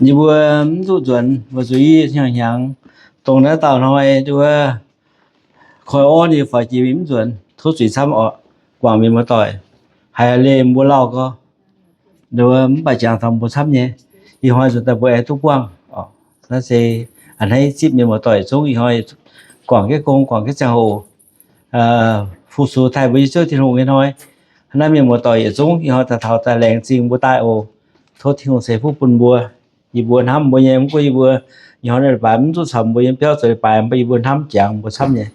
Yie mbuo mv duqv nzuonx, mbuo zuqc i hnyangx hnyangx dongh naaiv dauh hnoi nduov koi orv nyei fai jiex mingh mv nzuonx, tov zuiz camv oc. Guangc mienh muoz-doic, haiz leih mbuo lauh gorx, mv baac jangx taux mbuo camv nyei. Ih hnoi nzuonx daaih mbuo aengx duqv buangh oc. Naaiv se a'hneiv zipv mienh muoz-doic yietc zungv. Ih hnoi guangc jienv gong, guangc jienv ziangh hoc, fu-sux taaih mbuo nyei Ziouv Tin-Hungh nyei hnoi. Naaiv mienh muoz-doic yietc zungv ih hnoi daaih taux daaih laengz zingh mbuo daaih oc. Tov Tin-Hungh ceix fuqv bun mbuo. Yie mbuo hnamv mbuo nyei, mv gunv yie mbuo ih hnoi leiz-baaix mv duqv caux mbuo nyei biauv zoux leiz-baaix, mv baac yie mbuo hnamv jangx mbuo camv nyei.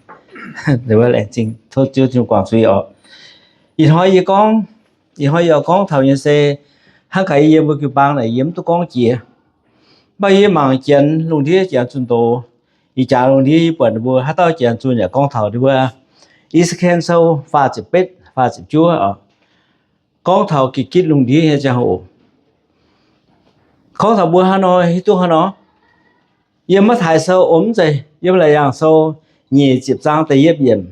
Laengz zingh, tov Ziouv Tin-Hungh guangc zuiz oc. Ih hnoi yie gorngv, ih hnoi yie oix gorngv taux nyei se hnangv gaax yie yiem mbuo jiu-baang naaic yie mv duqv gorngv jiex. Mv baac yie mangc janx lungh ndiev, janx zunh doz, ih jaax lungh ndiev yie buatc mbuo haaix dauh janx zunh yaac gorngv taux nduov I^saa^laa^en Sou faah ziepc betv, faah ziepc juov oc. Gorngv taux gitv-gitv lungh ndiev nyei ziangh hoc. Gorngv taux mbuo hnangv nor, hiuv duqv hnangv nor. Yiem Matv^taai Sou, o, mv zeiz, yiem Laauc Yaangh Sou nyeic ziepc zaang da'yietv yiemc.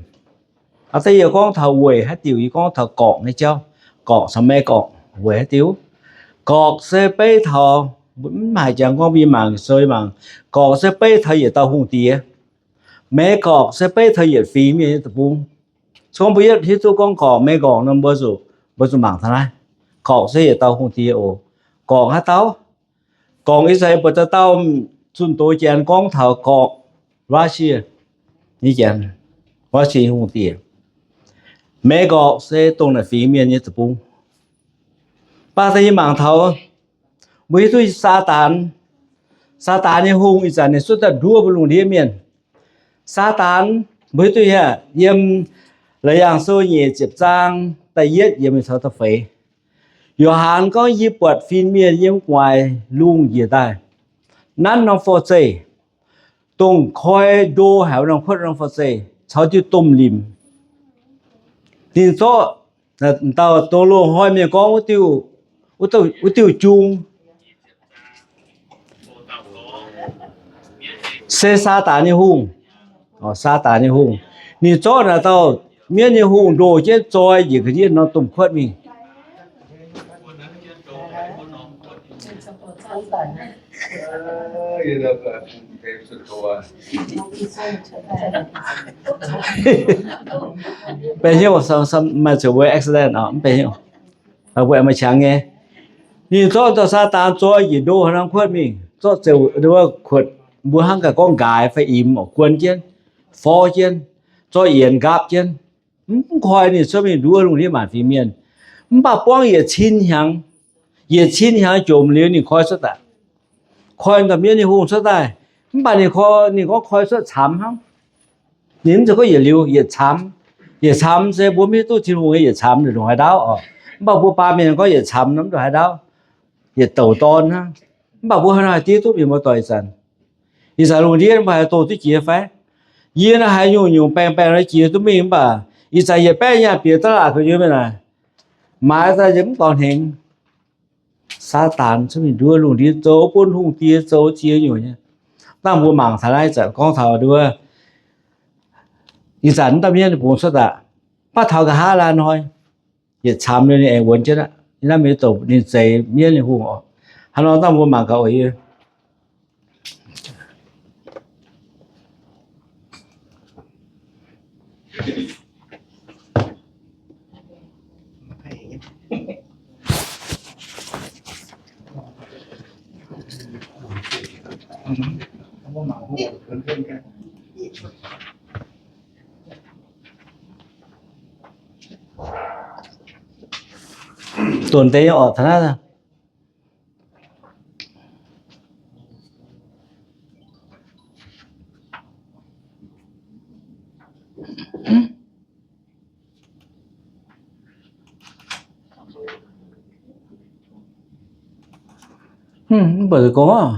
Aa, da'yietv gorngv taux weic haaix diuc, yie gorngv taux gorqc nyei jauv. Gorqc caux maiv gorqc weic haaix diuc? Gorqc se beiv taux, mv haiz jangx gorngv mbuo mangc sou mangc, gorqc se beiv taux yietc dauh hungh diex. Maiv gorqc se beiv taux yietc fingx mienh nyei deic-bung. Cong mbuo yietv hiuv duqv gorngv gorqc maiv gorqc nor, mbuo zuqc, mbuo zuqc mangc taux naaiv. Gorqc se yietc dauh hungh diex oc. Gorqc haaix dauh? Gorngv ih zanc buatc dauh dauh zunh doz janx gorngv taux gorqc Russia nyei janx, Russia nyei hungh diex. Maiv gorqc se dongh naaic fingx mienh nyei deic-bung. Baac da'nyeic mangc taux, mbuo hiuv duqv Saadaan, Saadaan nyei hungh ih zanc ninh cuotv daaih nduov mbuo lungh ndiev mienh. Saadaan, mbuo hiuv duqv yiem Laauc Yaangh Sou nyeic ziepc zaang da'yietv yiemc mingh taux da'feix. Yo^han gorngv, yie buatc fin-mienh yiem gu'nguaaic lungh njiec daaih, nanv norm forv-zeih, dongh koi ndo haic norm kuotv norm forv-zeih caux diuh domh limc. Ninh zorqv dauh doz loz-hnoi mienh gorngv wuov diuh jung se Saadaan nyei hungh. Saadaan nyei hungh. Ninh zorqv naaic dauh mienv nyei hungh ndoh jienv zoi njiec ga'ndiev norm domh kuotv mingh. Mv benx hnyouv, maaih zuqc mbuo accident oc, mv benx hnyouv. Mbuo aengx maaih qangx nyei. Ninh zorqv dauh Saadaan zoi njiec ndo haaix norm kuotv mingh, zorqv zeux kuotv, mbuo hnangv gaax gorngv nqaaix fai imx oc, guon jienv, forv jienv, zorqv yienx nqaapv jienv. Mv koi ninh cuotv mingh nduov lungh ndiev maanc fingx mienh. Mv baac buangv yietc cin hnyangx, yietc cin hnyangx jomc liuz ninh koi cuotv daaih. Koi dauh mienv nyei hungh cuotv daaih. Mv baac ninh koi, ninh gorngv koi cuotv camx hnangv. Ninh mv zeiz gorngv yietc liuz yietc camx. Yietc camx se mbuo mv hiuv duqv Tin-Hungh nyei yietc camx ndongc haaix ndaauv oc. Mv baac mbuo baamh mienh gorngv yietc camx nor mv ndongc haaix ndaauv, yietc douc dorn hnangv. Mv baac mbuo hnangv haaix diev duqv mienh muoz-doic ih zanc? Ih zanc lungh ndiev mv baac haih doh duqv jiex fai? Yie naaiv haiz nyungc-nyungc baengh-baengh nor jiex duqv mingh mv baac ih zanc yietc baeqv nyaah bieqc daav laatc gu'nyuoz mienh naaic, maaiz daaih yie mv dorh hnengx. Saadaan cuotv mingh nduov lungh ndiev zoux bun hungh diex zoux ziex nyungc nyei. Dangh mbuo mangc taux naaiv ih zanc gorngv taux nduov, ih zanc mv dauh mienv bungx cuotv daaih, mv baac taux nqa'haav laanh hnoi, yietc camx liuz ninh aengx wuonx jienv aqv. Naaiv mingh douc ninh zeix mienv nyei hungh oc. Hnangv nor dangh mbuo mangc gaax oc. Donx deix oc, taux naaiv. Mv buatc gong oc,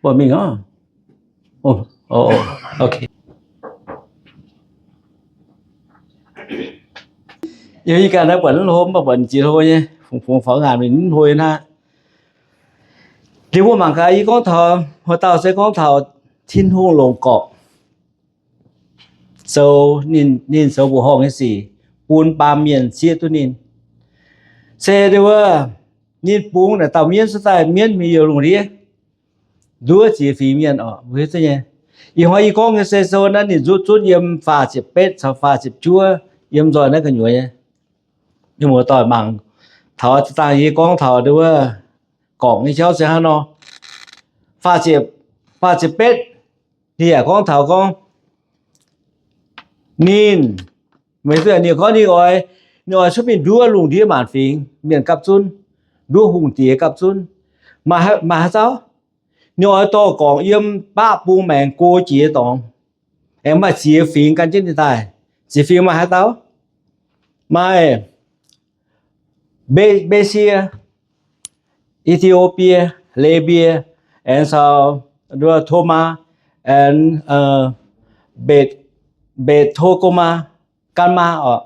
buatc mingh oc. Ok. Yie ganh naaiv buatc mv hlo, mv baac buatc jiex hlo nyei, fungx fungx faaux ngaanc mingh mv hlo nyei hnangv. Liuz mbuo mangc gaax, yie gorngv taux, haaix dauh se gorngv taux Tin-Hungh longc gorqv zoux ninh, ninh zoux mbuoqc horngh nyei sic bun baamh mienh zieqv duqv ninh. Se wuov, ninh bungx naaic dauh mienv cuotv daaih, mienv mingh youh lungh ndiev. nduov ziex fingx mienh oc, mbuo hiuv duqv nyei. Ih hnoi yie gorngv nyei se sou naaiv ninh nzutv zunv yiem faah ziepc betv caux faah ziepc juov yiem nzoih naaiv gu'nyuoz nyei. Mienh muoz-doic mangc taux zinh dangh yie gorngv taux wuov gorngc nyei jauv se hnangv nor. Faah ziepc, faah ziepc betv, ninh yaac gorngv taux gorngv ninh, meih duqv ninh gorngv ninh oix, ninh oix cuotv mingh nduov lungh ndiev maanc fingx mienh gapv zunv, nduov hungh diex gapv zunv. Maaih haaix, maaih haaix dauh? Ninh oix dorh gorngc yiem baqv bung maengx go jiex dorngx, aengx maaih ziex fingx gan jienv ninh daaih. Ziex fingx maaih haaix dauh? Maaih Mbe-, Mbesie, E^ti^o^bie, Lebie, aengx caux nduov Tomaa, aengx Mbetc, Mbetc Togomaa, Gaanmaa oc.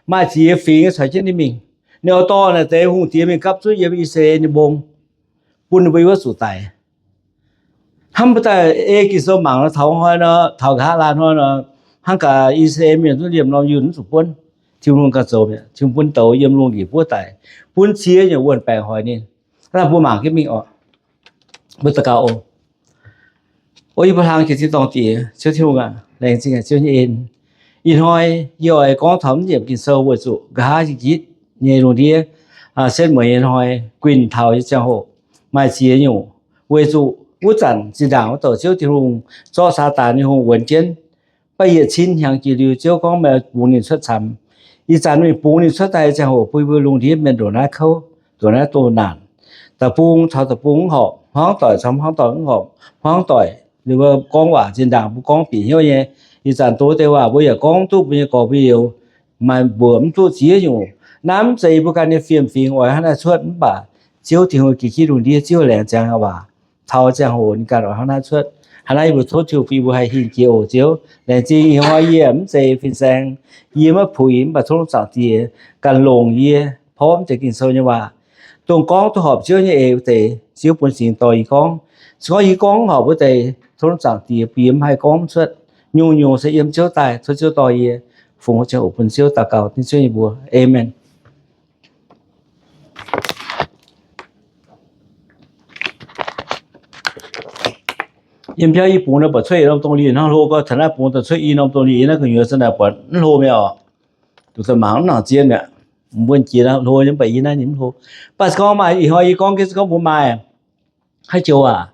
Maaih ziex fingx caux jienv ninh mingh. Ninh oix dorh naaic deix hungh diex mingh gapv zunv yiem I^saa^laa^en nyei mbong, bun ninh mbuo wuov zuqc daic. Hnamv mbuo daaih ei Ging-Sou mangc nor, taux hnoi nor, taux nqa'haav laanh hnoi nor, hnangv gaax I^saa^laa^en mienh zungv liemh norm yunh mv zuqc buonv. Tin-Hungh ganh zoux mi'aqv. Tin-Hungh bun douz yiem lungh ndiev buov daic, bun ziex nyungc wuonh baengc hoic ninh. Naaiv mbuo mangc jienv mingh oc. Mbuo daux gaux oc. O yie mbuo hlang jiex tin-dorngh diex, Ziouv Tin-Hungh aac, laengz zingh haic Ziouv nyei en. Ih hnoi yie oix gorngv taux mv nyiemc Ging-Sou weic zuqc nqa'haav njiec nyei lungh ndiev, setv mueiz nyei hnoi, guinh taux nyei ziangh hoc, maaih ziex nyungc weic zuqc wuov zanc zinh ndaangc wuov douc Ziouv Tin-Hungh zorqv Saadaan nyei hungh wuonx jienv, mv baac yietc cin hnyangx jiex liuz Ziouv gorngv meih bungx ninh cuotv camx. Ih zanc mingh bungx ninh cuotv daaih nyei ziangh hoc bun mbuo lungh ndiev mienh ndongc naaiv kouv, ndongc naaiv doh naanc. Deic-bung caux deic-bung mv horpc, hmuangv doic caux hmuangv doic mv horpc, hmuangv doic liuz mbuo gorngv waac zinh ndaangc mbuo gorngv bieqc hnyouv nyei. Ih zanc doz deix waac mbuo yaac gorngv mv duqv mbuo nyei gorx mbuo youz, maaih mbuoqc mv duqv ziex nyungc. Naaiv mv zeiz mbuo ganh nyei fiem-fingx oix hnangv naaiv cuotv, mv baac Ziouv Tin-Hungh Ging-Sou lungh ndiev Ziouv laengz ziangx waac. Taux ziangh hoc ninh ganh oix hnangv naaiv cuotv. Hnangv naaiv yie mbuo tov Tin-Hungh bun mbuo haih hingh jiex oc Ziouv. Laengz zingh ih hnoi yie mv zeiz fin-saeng, yie maiv puix, mv baac tov Zaangc Diex ganh longc yie, porv mv zeiz Ging-Sou nyei waac, dongh gorngv duqv horpc Ziouv nyei eix wuov deix, Ziouv bun singx dorh yie gorngv. Se gorngv yie gorngv horpc wuov deix, tov Zaangc Diex bun yie mv haih gorngv mv cuotv. Nyungc-nyungc se yiem Ziouv daaih, tov Ziouv dorh yie. Fungx ziangh hoc bun Ziouv daux gaux, dengv Ziouv nyei mbuox. Aamen. Yiem biauv yie bungx naaiv buatc cuotv yietc norm dongh lih hnangv, hlo gorx taux naaiv bungx daaih cuotv i norm dongh lih, yie naaiv gu'nyuoz za'naaic buatc mv hlo mi'aqv oc. Duqv daaih mangc mv nangc zien mi'aqv. Mbuo jiex hlo nyei, mv baac yie naaiv ninh mv hlo. Mv baac se gorngv maaih ih hnoi yie gorngv jienv se gorngv mbuo maaih haaix joux waac,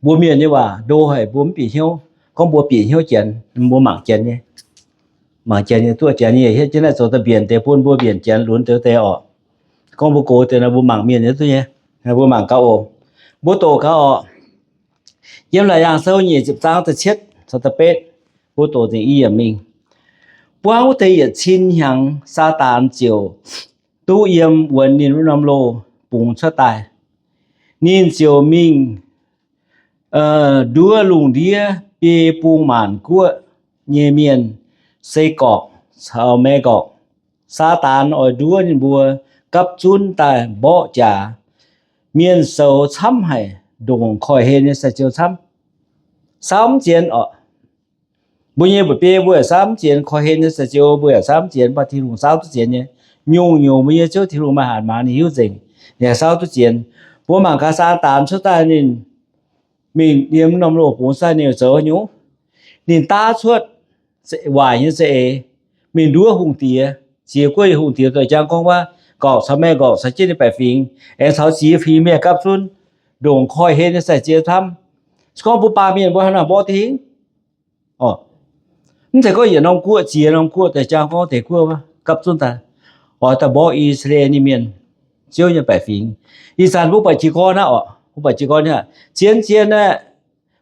mbuo mienh nyei waac ndo haic mbuo mv bieqc hnyouv. Gorngv mbuo bieqc hnyouv janx, mbuo mangc janx nyei, mangc janx nyei, duqv janx nyei hietv jienv naaiv zoux daaih mbienc deix bun mbuo mbienc janx lunx deix deix oc. Gorngv mbuo gox deix nor mbuo mangc mienh nyei duqv nyei. Mbuo mangc gaax oc. Mbuo doqc gaax oc. Yiem Laauc Yaangh Sou nyic ziepc zaang da'cietv caux da'betv, mbuo doqc nzengc i yiemc mingh. Buangv wuov deix yietc cin hnyangx, Saadaan ziouc duqv yiem wuonx ninh wuov norm loh bungx cuotv daaih. Ninh ziouc mingh nduov lungh ndiev biei bung maanc guoqv nyei mienh, se gorqc caux Magog. Saadaan oix nduov ninh mbuo gapv zunv daaih mborqv jaax. Mienh soux camv haic, ndongc koiv-hlen nyei sai-ziou camv. Saauv mv zienx oc. Mbuo nyei mba'biei mbuo yaac saauv mv zienx, koiv-hlen nyei sai-ziou mbuo yaac saauv mv zienx, mv baac Tin-Hungh saauv duqv zienx nyei. Nyungc-nyungc mbuo nyei Ziouv Tin-Hungh maaih hatc maaz ninh hiuv nzengc, ninh haih saauv duqv zienx. Mbuo mangc gaax Saadaan cuotv daaih ninh mingh yiem norm loh bungx daaih ninh zoux nyungc. Ninh daav cuotv waaic nyei za'eix, mingh nduov hungh diex, ziex guoqv nyei hungh diex doic jangv gorngv waac, Gog caux Magog caux jienv ninh baeqc fingx, aengx caux ziex fingx mienh gapv zunv, ndongc koiv-hlen nyei sai-ziou camv. Se gorngv mbuo baamh mienh mbuo hnangv naaic mborqv dingc hingv. Mv zeiz gorngv yietc norm guoqv, ziex norm guoqv doic jangv gorngv deix guoqv wuov gapv zunv daaih, oix daaih mborqv I^saa^laa^en nyei mienh, Ziouv nyei baeqc fingx. Ih zanc mbuo buatc jiez gorn aqv oc, mbuo buatc jiez gorn aqv. Zien-zien aeqv,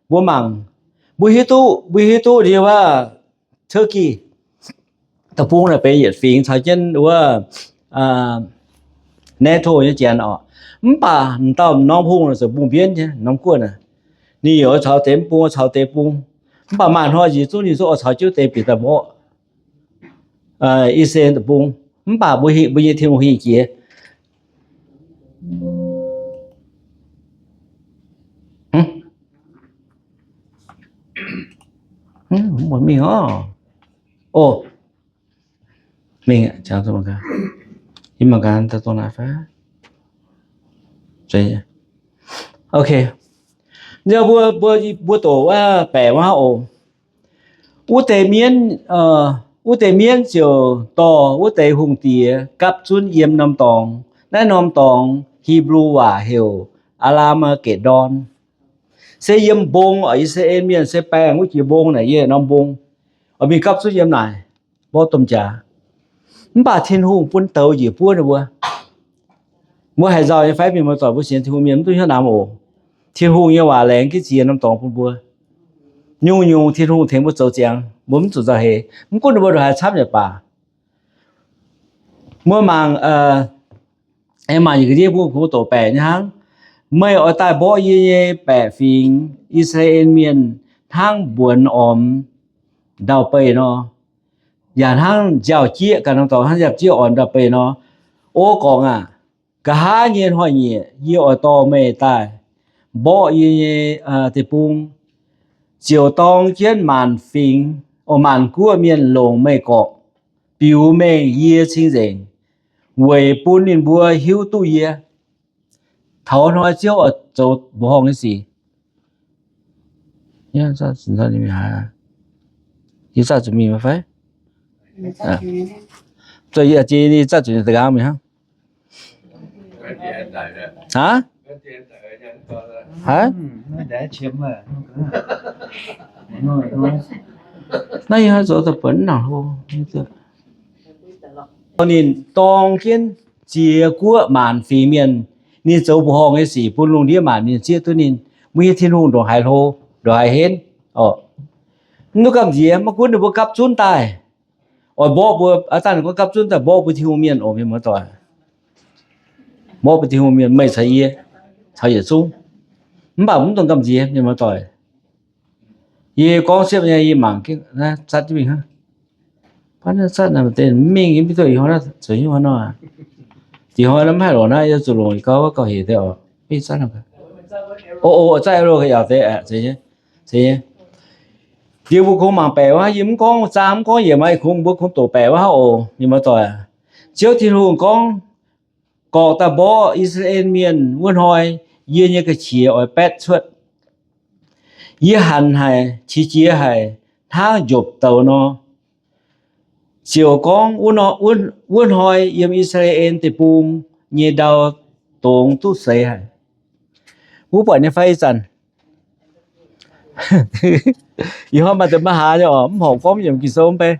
mbuo mangc, mbuo hiuv duqv, mbuo hiuv duqv ndie wuov Turkey deic-bung naaic benx yietc fingx caux jienv wuov NATO nyei janx oc. Mv baac m'dauh m'norm hungh naaic zoux mbungh mbienv nyei norm guoqv naaic, ninh yaac oix caux deix mv bung, caux deix bung. Mv baac maaih hnoi njiec zungv ninh zungv oix caux jienv deix bieqc daaih mborqv I^saa^laa^en deic-bung. Mv baac mbuo hingh, mbuo nyei Tin-Hungh hingh jiex. Mv mingh oc. O, mingh, mangc gaax, mangc gaax dongh naaiv fai. Ok. Mbuo, mbuo, mbuo doqc baeqc wuov hnangv oc. Wuov deix mienv, wuov deix mienv ziouc dorh wuov deix hungh diex gapv zunv yiem norm dorngx. Naaiv norm dorngx Hipv^lu waac heuc Aa^la^ma^getc^ndorn. Se yiem mbong oc, I^saa^laa^en Mienh se baengh wuov jiex mbong naaic, yiem norm mbong oc, mingh gapv zunv yiem naaic, mborqv domh jaax. Mv baac Tin-Hungh bun douz njiec buov ninh mbuo. Mbuo haiz nzauh nyei fai? Mienh muoz-doic, mbuo sienx Tin-Hungh mienh mv duqv hnyouv namx oc. Tin-Hungh nyei waac laengz jienv ziex norm dorngx bun mbuo. Nyungc-nyungc Tin-Hungh tengx mbuo zoux ziangx, mbuo mv zuqc nzauh heix. Mv gunv ninh mbuo ndongc haaix camv yaac baac. Mbuo mangc, aengx mangc yietc ga'ndiev mbuo kungx doqc baeqc nyei hnangv. Meih oix daaih mborqv yie nyei baeqc fingx, I^saa^laa^en Mienh, hnangv mbuonx ormx ndau-beih nor, yaac hnangv nziaaux-jieqv ganh norm dorngx hnangv nziaaux-jieqv ormx ndau-beih nor. O gorngx aac, nqa'haav nyei hnoi-nyieqc yie oix dorh meih daaih mborqv yie nyei deic-bung, ziouc dorng jienv maanc fingx, o, maanc guoqv mienh longc meih gorqc, biux mengh yie cing-nzengc, weic bun ninh mbuo hiuv duqv yie. Taux hnoi Ziouv oix zoux mbuoqc horngh nyei sic. Yie zaah zuqc mingh fai? Zaah zuqc da'nqaang mingh hnangv. Haaix? Haaix? Naaiv yie zoux daaih buatc mv nangc hlo. Ninh dorng jienv ziex guoqv maanc fingx mienh, ninh zoux mbuoqc horngh nyei sic bun lungh ndiev maanc mienh zieqv duqv ninh. Mbuo nyei Tin-Hungh ndongc haaix hlo, ndongc haaix henv oc. Mv duqv gamh nziex, maiv gunv ninh mbuo gapv zunv daaih oix mborqv mbuo, aav dangh ninh gorngv gapv zunv daaih mborqv mbuo Tin-Hungh mienh oc, mienh muoz-doic. Mborqv mbuo Tin-Hungh mienh, meih caux yie caux yietc zungv. Mv baac mv dungx gamh nziex, mienh muoz-doic. Yie gorngv siepv nyei, yie mangc zatv jienv mingh hnangv. Baav naaiv zatv naaic deix mingh yie mv duqv ih hnoi naaiv zoux hnyouv hnangv nor. Da'nyeic hnoi naaiv mv haih longc naaiv, yie zuqc longc gauh wuov gauh hec deix oc. Mv zatv naaiv. O, o, zatv lo ga'yaauc deix, zeiz nyei. Ndie mbuo kungx mangc baeqc wuov, yie mv gorngv zaang, mv gorngv yiemc, maaih kungx mbuo kungx doqc baeqc wuov hnangv oc, mienh muoz-doic. Ziouv Tin-Hungh gorngv, gorqc daaih mborqv I^saa^laa^en Mienh wuov hnoi, yie nyei ga'qiex oix baetv cuotv. Yie hanc haic, qiex jiez haic, hnangv njopc douz nor. Ziouc gorngv, wuov hnoi yiem I^saa^laa^en deic-bung nyei ndau dongz duqv seix haic. Mbuo buatc nyei fai ih zanc? Ih hnoi maaih deix maiv haaix nyei oc, mv horpc gorngv yiem Ging-Sou mv bei.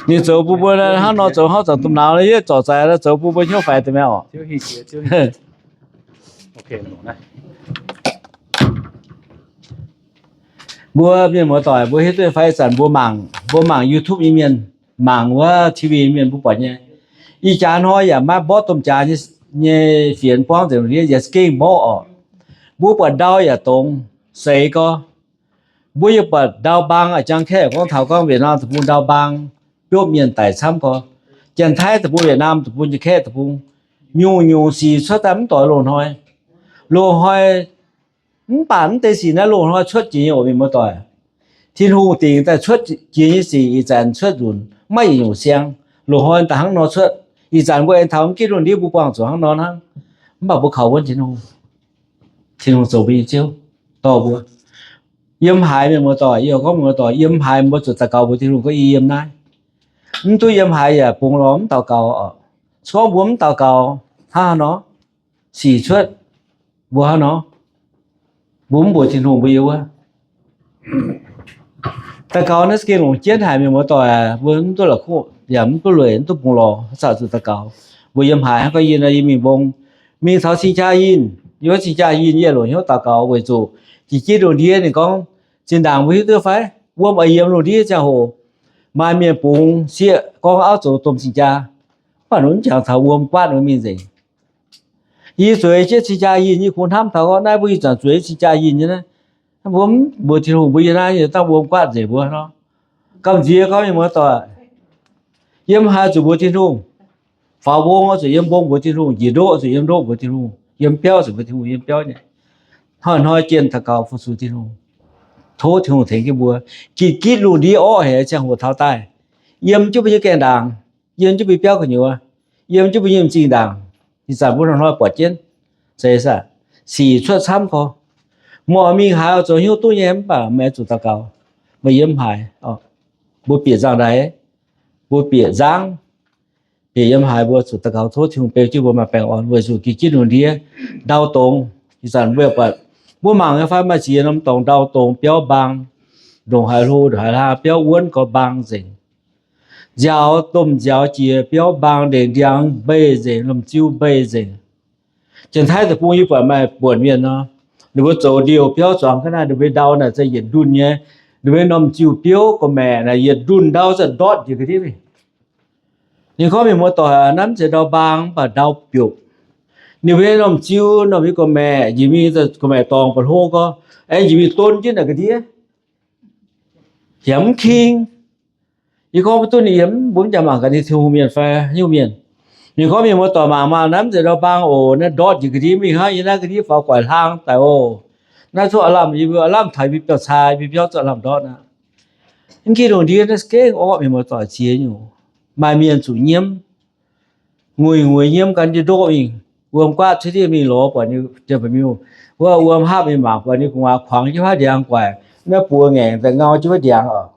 Ninh zoux bun mbuo hnangv nor, zoux hnangv zanc domh nauz, yie zorc zaaix zoux bun mbuo hnyouv faix deix mi'aqv oc. Mbuo mienh muoz-doic, mbuo hiuv duqv fai ih zanc mbuo mangc, mbuo mangc YouTube nyei mienh, mangc wuov T V nyei mienh mbuo buatc nyei. Ih jaax hnoi yaac maiv mborqv domh jaax nyei fienx buangv nzengc ndiev, yaac za'gengh mborqv oc. Mbuo buatc ndau yaac dongz seix gorx. Mbuo yaac buatc ndau mbaang, a'jang kaeqv gorngv taux gorngv Việt Nam deic-bung ndau mbaang, biopv mienh daic camv gorx. Janx-Taiv deic-bung, Việt Nam deic-bung, Janx-Kaeqv deic-bung, nyungc-nyungc sic cuotv daaih mv doix loz-hnoi. Loz-hnoi mv baac mv deix sic naaiv loz-hnoi cuotv jiex nyei oc, mienh muoz-doic. Tin-Hungh dingc daaih cuotv jiex nyei sic ih zanc cuotv nzunc, maiv yietc nyungc siang. Loz-hnoi daaih hnangv nor cuotv. Ih zanc mbuo aengx taux mv ginv lungh ndiev mbuo buangh zuqc hnangv nor hnangv. Mv baac mbuo kaux wuonv Tin-Hungh. Tin-Hungh zoux mbuo nyei Ziouv, dorh mbuo. Yiem haaix, mienh muoz-doic, yie gorngv mienh muoz-doic, yiem haaix mbuo zuqc daux gaux mbuox Tin-Hungh gorngv yie yiem naaiv. Mv duqv yiem haaix yaac bungx lorz mv daux gaux oc. Se gorngv mbuo mv daux gaux, hnangv haaix nor? Sic cuotv, mbuo hnangv nor? Mbuo mv mbuox Tin-Hungh mbuo yiem wuov. Daux gaux naaiv se gengh longc jienv haic, mienh muoz-doic, mbuo mv duqv la'kuqv yaac mv duqv lueic, mv duqv bungx lorz, zaqc zuqc daux gaux. Mbuo yiem haaix hnangv gorngv yie nor, yie mingh mbong, mingh taux cing-jaa yinh, yiem wuov cing-jaa yinh yie longc hnyouv daux gaux weic zuqc jiex jienv lungh ndiev ninh gorngv, zinh ndaangc mbuo hiuv duqv fai, wuom oix yiem lungh ndiev ziangh hoc, maaih mienh bungx sieqv gorngv auv zoux domh cing-jaa, mv baac ninh mv jangx taux wuom guaatv ninh mingh nzengc. Yie zueiz jienv cing-jaa yinh, yie kungx hnamv taux gorngv naaiv mbuo ih zanc zueiz cing-jaa yinh nyei naaiv, mbuo mv mbuox Tin-Hungh mbuo yiem naaiv nyei dangh wuom guaatv nzengc mbuo nor. Gamh nziex gorngv mienh muoz-doic, yiem haaix zuqc mbuox Tin-Hungh. Faaux mbong oix zuqc yiem mbong mbuox Tin-Hungh, njiec ndoqv oix zuqc yiem ndoqv mbuox Tin-Hungh, yiem biauv zuqc mbuox Tin-Hungh yiem biauv nyei. Hnoi-hnoi jienh daux gaux fu-sux Tin-Hungh, tov Tin-Hungh tengx jienv mbuo gitv gitv lungh ndiev orqv haic ziangh hoc taux daaih, yiem jienv mbuo nyei gaengh ndaangc, yiem jienv mbuo biauv gu'nyuoz, yiem jienv mbuo nyei m'zing ndaangc. Ih zanc mbuo hnoi-hnoi buatc jienv, se sic cuotv camv gorx. Meih oix mingh haaix oix zoux hnyouv duqv nyei, mv baac meih zuqc daux gaux, meih yiem haaix, mbuo bieqc nzangv-ndaix, mbuo bieqc nzangv, bieqc yiem haaix mbuo zuqc daux gaux tov Tin-Hungh beu jienv mbuo maaih baengh orn weic zuqc gitv jienv lungh ndiev ndau dongz. Ih zanc mbuo buatc, mbuo mangc nyei fai maaih ziex norm dorngx ndau dongz, biauv mbaang, ndongc haaix hlo ndongc haaix hlang biauv wuonv gorx mbaang nzengc. Nziaaux, domh nziaaux jiex biauv mbaang, ndeic ndiangx mbeiv nzengc, lomh ziu mbeiv nzengc. Janx-Taiv deic-bung yie buatc maaih buonc mienh nor, ninh mbuo zoux ndiouh biauv zuangx ga'naaiv, ninh mbuo ndau naaic za'yietc ndunh nyei, ninh mbuo norm ziu biouv gorqv-maeqc naaic yietc ndunh ndau za'ndortv njiec ga'ndiev mingh. Ninh gorngv mienh muoz-doic, naaiv mv zeiz ndau mbaang mv baac ndau biouc. Ninh mbuo norm ziu, norm mbuo gorqv-maeqc, njiec mingh gorqv-maeqc dorngx ba'hlo gorx, aengx njiec mingh don jienv naaic ga'ndiev, yaac mv king. Yie gorngv mv duqv ninh yiem, mbuo mv jaax mangc gaax ninh Tin-Hungh mienh fai haaix nyungc mienh. Ninh gorngv mienh muoz-doic mangc maah, naaiv mv zeiz ndau mbaang oc, naaiv ndortv njiec ga'ndiev mingh hnangv, yie naaiv ga'ndiev faaux guaic hlang daaih oc. Naaiv zuqc aav lamh, yie mbuo aav lamh taux mbuo biauv caa, mbuo biauv zuqc aav lamh ndortv aqv. Mv gengh lungh ndiev naaiv gengh orqv mienh muoz-doic ziex nyungc. Maaih mienh zuqc nyiemv, nguiz-nguiz nyiemv gan jienv ndoqv mingh, wuom guaatv cuotv ndiev mingh lorz buatc ninh, wuov wuom hapv mingh mangc buatc ninh gu'nguaaz kuangx jienv haaix ndiangx guaic, naaiv buoz ngaengc daaih ngau jienv haaix ndiangx oc.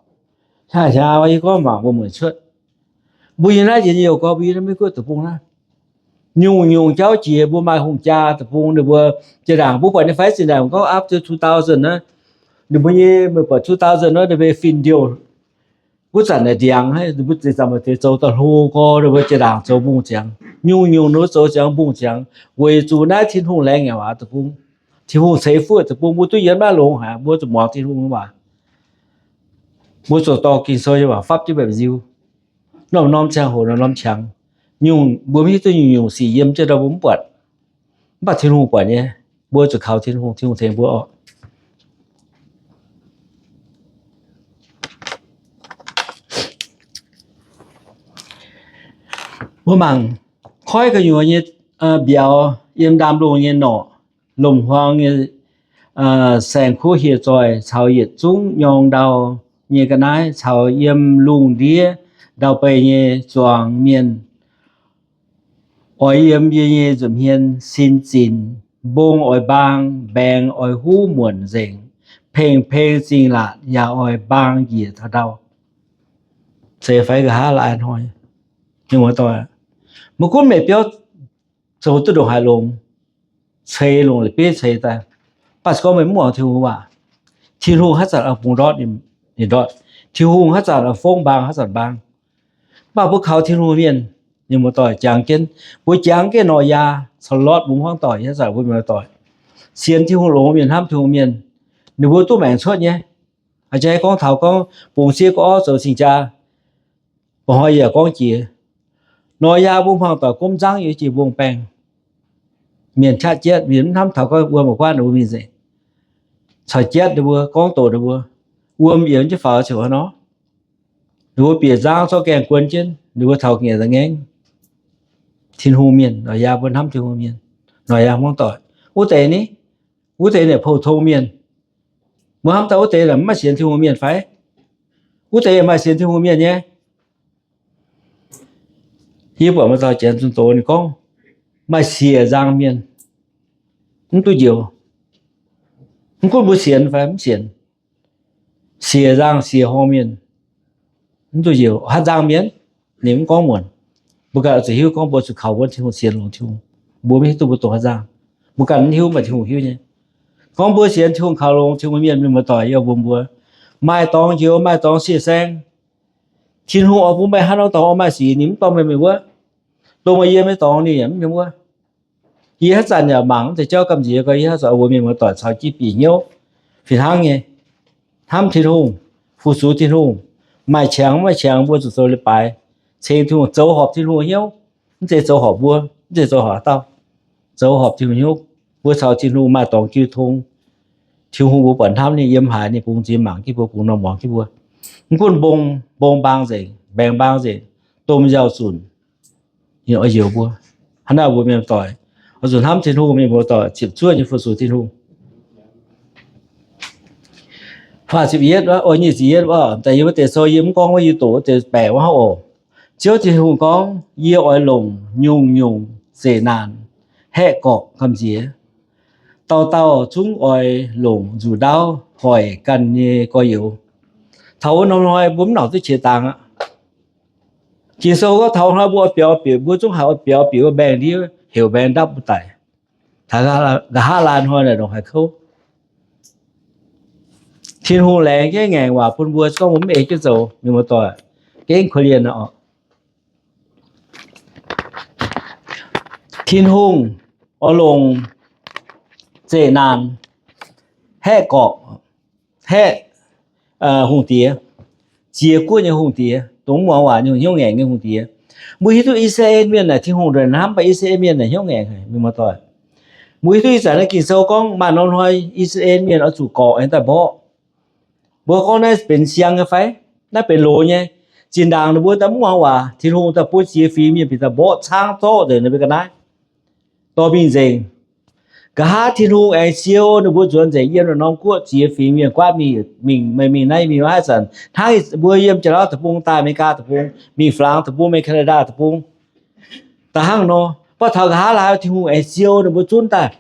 Hnangv haaix yie gorngv mangc mbuo mueic cuotv. Mbuo yiem naaiv njien-youh gorx, mbuo yiem naaiv Meiv Guoqv deic-bung naaiv, nyungc-nyungc jauv jiex mbuo maaih hungh jaa deic-bung ninh mbuo. Jiex ndaangc mbuo buatc nyei fai zinh ndaangc gorngv after two thousand naaiv, ninh mbuo nyei meih buatc two thousand naaiv ninh mbuo fin-ndiouh wuov zanc naaic ndiangx, ninh mbuo zinh zanc maaih deix zoux daaih hlo gorx, ninh mbuo jiex ndaangc zoux mbungh ziangx, nyungc-nyungc ninh mbuo zoux ziangx mbungh ziangx, weic zuqc naaiv Tin-Hungh laengz ngaengc waac deic-bung. Tin-Hungh ceix fuqv deic-bung, mbuo duqv yiem maiv longx haic, mbuo zuqc muangx Tin-Hungh nyei waac. Mbuo zuqc dorh Ging-Sou nyei waac fapv jienv mbaeqc nziu. Norm-norm ziangh hoc norm-norm qangx, nyungc mbuo mv hiuv duqv nyungc-nyungc sic yiem jienv ndau mbuo mv buatc. Mv baac Tin-Hungh buatc nyei. Mbuo zuqc kaux Tin-Hungh, Tin-Hungh tengx mbuo oc. Mbuo mangc koiv gu'nyuoz nyei mbiauz yiem ndaamv-lungh nyei norqc, lomc-huaang nyei saeng-kuv hieh zoih caux yietc zungv nyorng ndau nyei ga'naaiv caux yiem lungh ndiev ndau-beih nyei zuangx mienh, oix yiem yie nyei nza'hmien sin zinc, mbong oix mbaang, mbaengx oix huv muonc nzengc, pengx-pengx zingh laatc yaac oix mbaang njiec taux ndau. Zeiz fai nqa'haav la'haaix hnoi, mienh muoz-doic, maiv gunv meih biauv zoux duqv ndongc haaix longx, ceix longc la'bieiv ceix daaih, mv baac se gorngv meih mv muangx Tin-Hungh waac, Tin-Hungh haaix zanc oix bungx ndortv ninh ndortv, Tin-Hungh haaix zanc oix fongv mbaang haaix zanc mbaang. Mv baac mbuo kaux Tin-Hungh mienh, mienh muoz-doic, jangx jienv, mbuo jangx jienv Noyaa caux Lortv mbungv hmuangv doic, haaix zanc mbuo mienh muoz-doic sienx Tin-Hungh longx mienh, hnamv Tin-Hungh mienh, ninh mbuo duqv maengc cuotv nyei. A'jang gorngv taux gorngv bungx sieqv gorngv orv zoux cing-jaa, mba'hnoi yaac gorngv jiex, Noyaa mbuo hmuangv doic gomv nzangv yiem jiex mbong baengh, mienh qaqv jatv, mienh mv hnamv taux gorngv wuom guaatv ninh mbuo mingh nzengc, caux jatv ninh mbuo, gorngv doqc ninh mbuo, wuom yiemx jienv faaux ziouc hnangv nor. Ninh mbuo bieqc nzangv zorqv gaengh guon jienv, ninh mbuo taux nyanc da'ngaengv. Tin-Hungh mienh, Noyaa mbuo hnamv Tin-Hungh mienh, Noyaa hmuangv doic. Wuov deix ni, wuov deix naaic pou-tong mienh. Mbuo hnamv daaih wuov deix naaic mv maaih sienx Tin-Hungh mienh fai? Wuov deix maaih sienx Tin-Hungh mienh nyei. Yie buatc maaih dauh janx zunh doz ninh gorngv, maaih siec nzang mienh mv duqv njoux. Mv gunv mbuo sienx fai mv sienx, siec nzang siec horngh mienh mv duqv njoux. Haaix nzang mienh, ninh mv gorngv muonc. Mbuo ganh zuqc hiuv gorngv mbuo zuqc kaux wuonv Tin-Hungh, sienx longx Tin-Hungh. Mbuo mv hiuv duqv mbuo dongh haaix nzang. Mbuo ganh mv hiuv, maaih Tin-Hungh hiuv nyei. Gorngv mbuo sienx Tin-Hungh, kaux longx Tin-Hungh mienh, mienh muoz-doic, yie mbuox mbuo, maaih dorngx njoux, maaih dorngx sieqv saeng. Tin-Hungh oix bun meih haaix norm dorngx oix maaih sic, ninh mv dorh meih mingh wuov. Dongh meih yiem nyei dorngx ninh yaac mv yiem wuov. Yie haaix zanc yaac mangc mv deix jauv gamh nziex, gorngv yie haaix zanc mbuox mienh muoz-doic caux jienv bieqc hnyouv fih hnangv nyei, hnamv Tin-Hungh, fu-sux Tin-Hungh, maaih qangx mv maaih qangx mbuo zuqc zoux leiz-baaix ceng Tin-Hungh, zoux horpc Tin-Hungh hnyouv, mv zeiz zoux horpc mbuo, mv zeiz zoux horpc haaix dauh, zoux horpc Tin-Hungh hnyouv. Mbuo caux Tin-Hungh maaih dorngx jiu tong. Tin-Hungh mbuo buatc hnamv ninh, yiem haaix ninh bungx nziex mangc jienv mbuo, bungx norm muangx jienv mbuo. Mv gunv mbong, mbong mbaang nzengc, mbaengx mbaang nzengc, domh nziaaux zunc, ninh oix njoux mbuo. Hnangv naaic mbuo mienh doic oix zuqc hnamv Tin-Hungh, mienh muoz-doic, ziepc zuoqv nyei fu-sux Tin-Hungh. Faah ziepc yietv, oix nyic ziepc yietv, daaih yie wuov deix sou yie mv gorngv wuov, yie doqc wuov deix baeqc wuov hnangv oc. Ziouv Tin-Hungh gorngv, Yie oix longc nyungc-nyungc zeqc naanc, haeqv gorqc gamh nziex. Dauh dauh zungv oix longc nzuqc ndaauv hoic ganh nyei gorx-youz. Taux wuov norm hnoi mbuo mv nauc duqv qiex dangx aqv. Ging-Sou gorngv taux hnoi mbuo oix biaux bieqc, mbuo zungv haiz oix biaux bieqc wuov mbaengx-ndiev heuc mbaengx ndapv mbuo daic. Taux nqa'haav laai hnoi naaic ndongc haaix kouv. Tin-Hungh laengz jienv ngaengc waac bun mbuo, se gorngv mbuo mv ei jienv zoux, mienh muoz-doic, gengh korv-lienh oc. Tin-Hungh oix longc zeqc naanc, haeqv gorqc, haeqv hungh diex, ziex guoqv nyei hungh diex, dongh mv muangx waac nyei hnyouv ngaengc nyei hungh diex. Mbuo hiuv duqv I^saa^laa^en Mienh naaic Tin-Hungh nduqc hnamv, mv baac I^saa^laa^en Mienh naaic hnyouv ngaengc haic, mienh muoz-doic. Mbuo hiuv duqv ih zanc naaiv Ging-Sou gorngv maaih norm hnoi I^saa^laa^en Mienh oix zuqc gorqc aengx daaih mborqv. Mbuo gorngv naaiv benx siang nyei fai? Naaiv benx loz nyei. Zinh ndaangc ninh mbuo daaih mv muangx waac, Tin-Hungh daaih bun ziex fingx mienh bieqc daaih mborqv caangv zorqv nzengc ninh mbuo ga'naaiv, dorh mingh nzengc. Nqa'haav Tin-Hungh aengx siou ninh mbuo nzuonx nzengc yiem naaiv norm guoqv, ziex fingx mienh guaatv mingh, mingh, meih mingh naaiv mingh wuov haaix zanc, hnangv mbuo yiem Janx-Lauv deic-bung daaih, America deic-bung, mingh Flangx deic-bung, mingh Canada deic-bung, da'hnangv nor. Mv baac taux nqa'haav laai Tin-Hungh aengx siou ninh mbuo zunv daaih,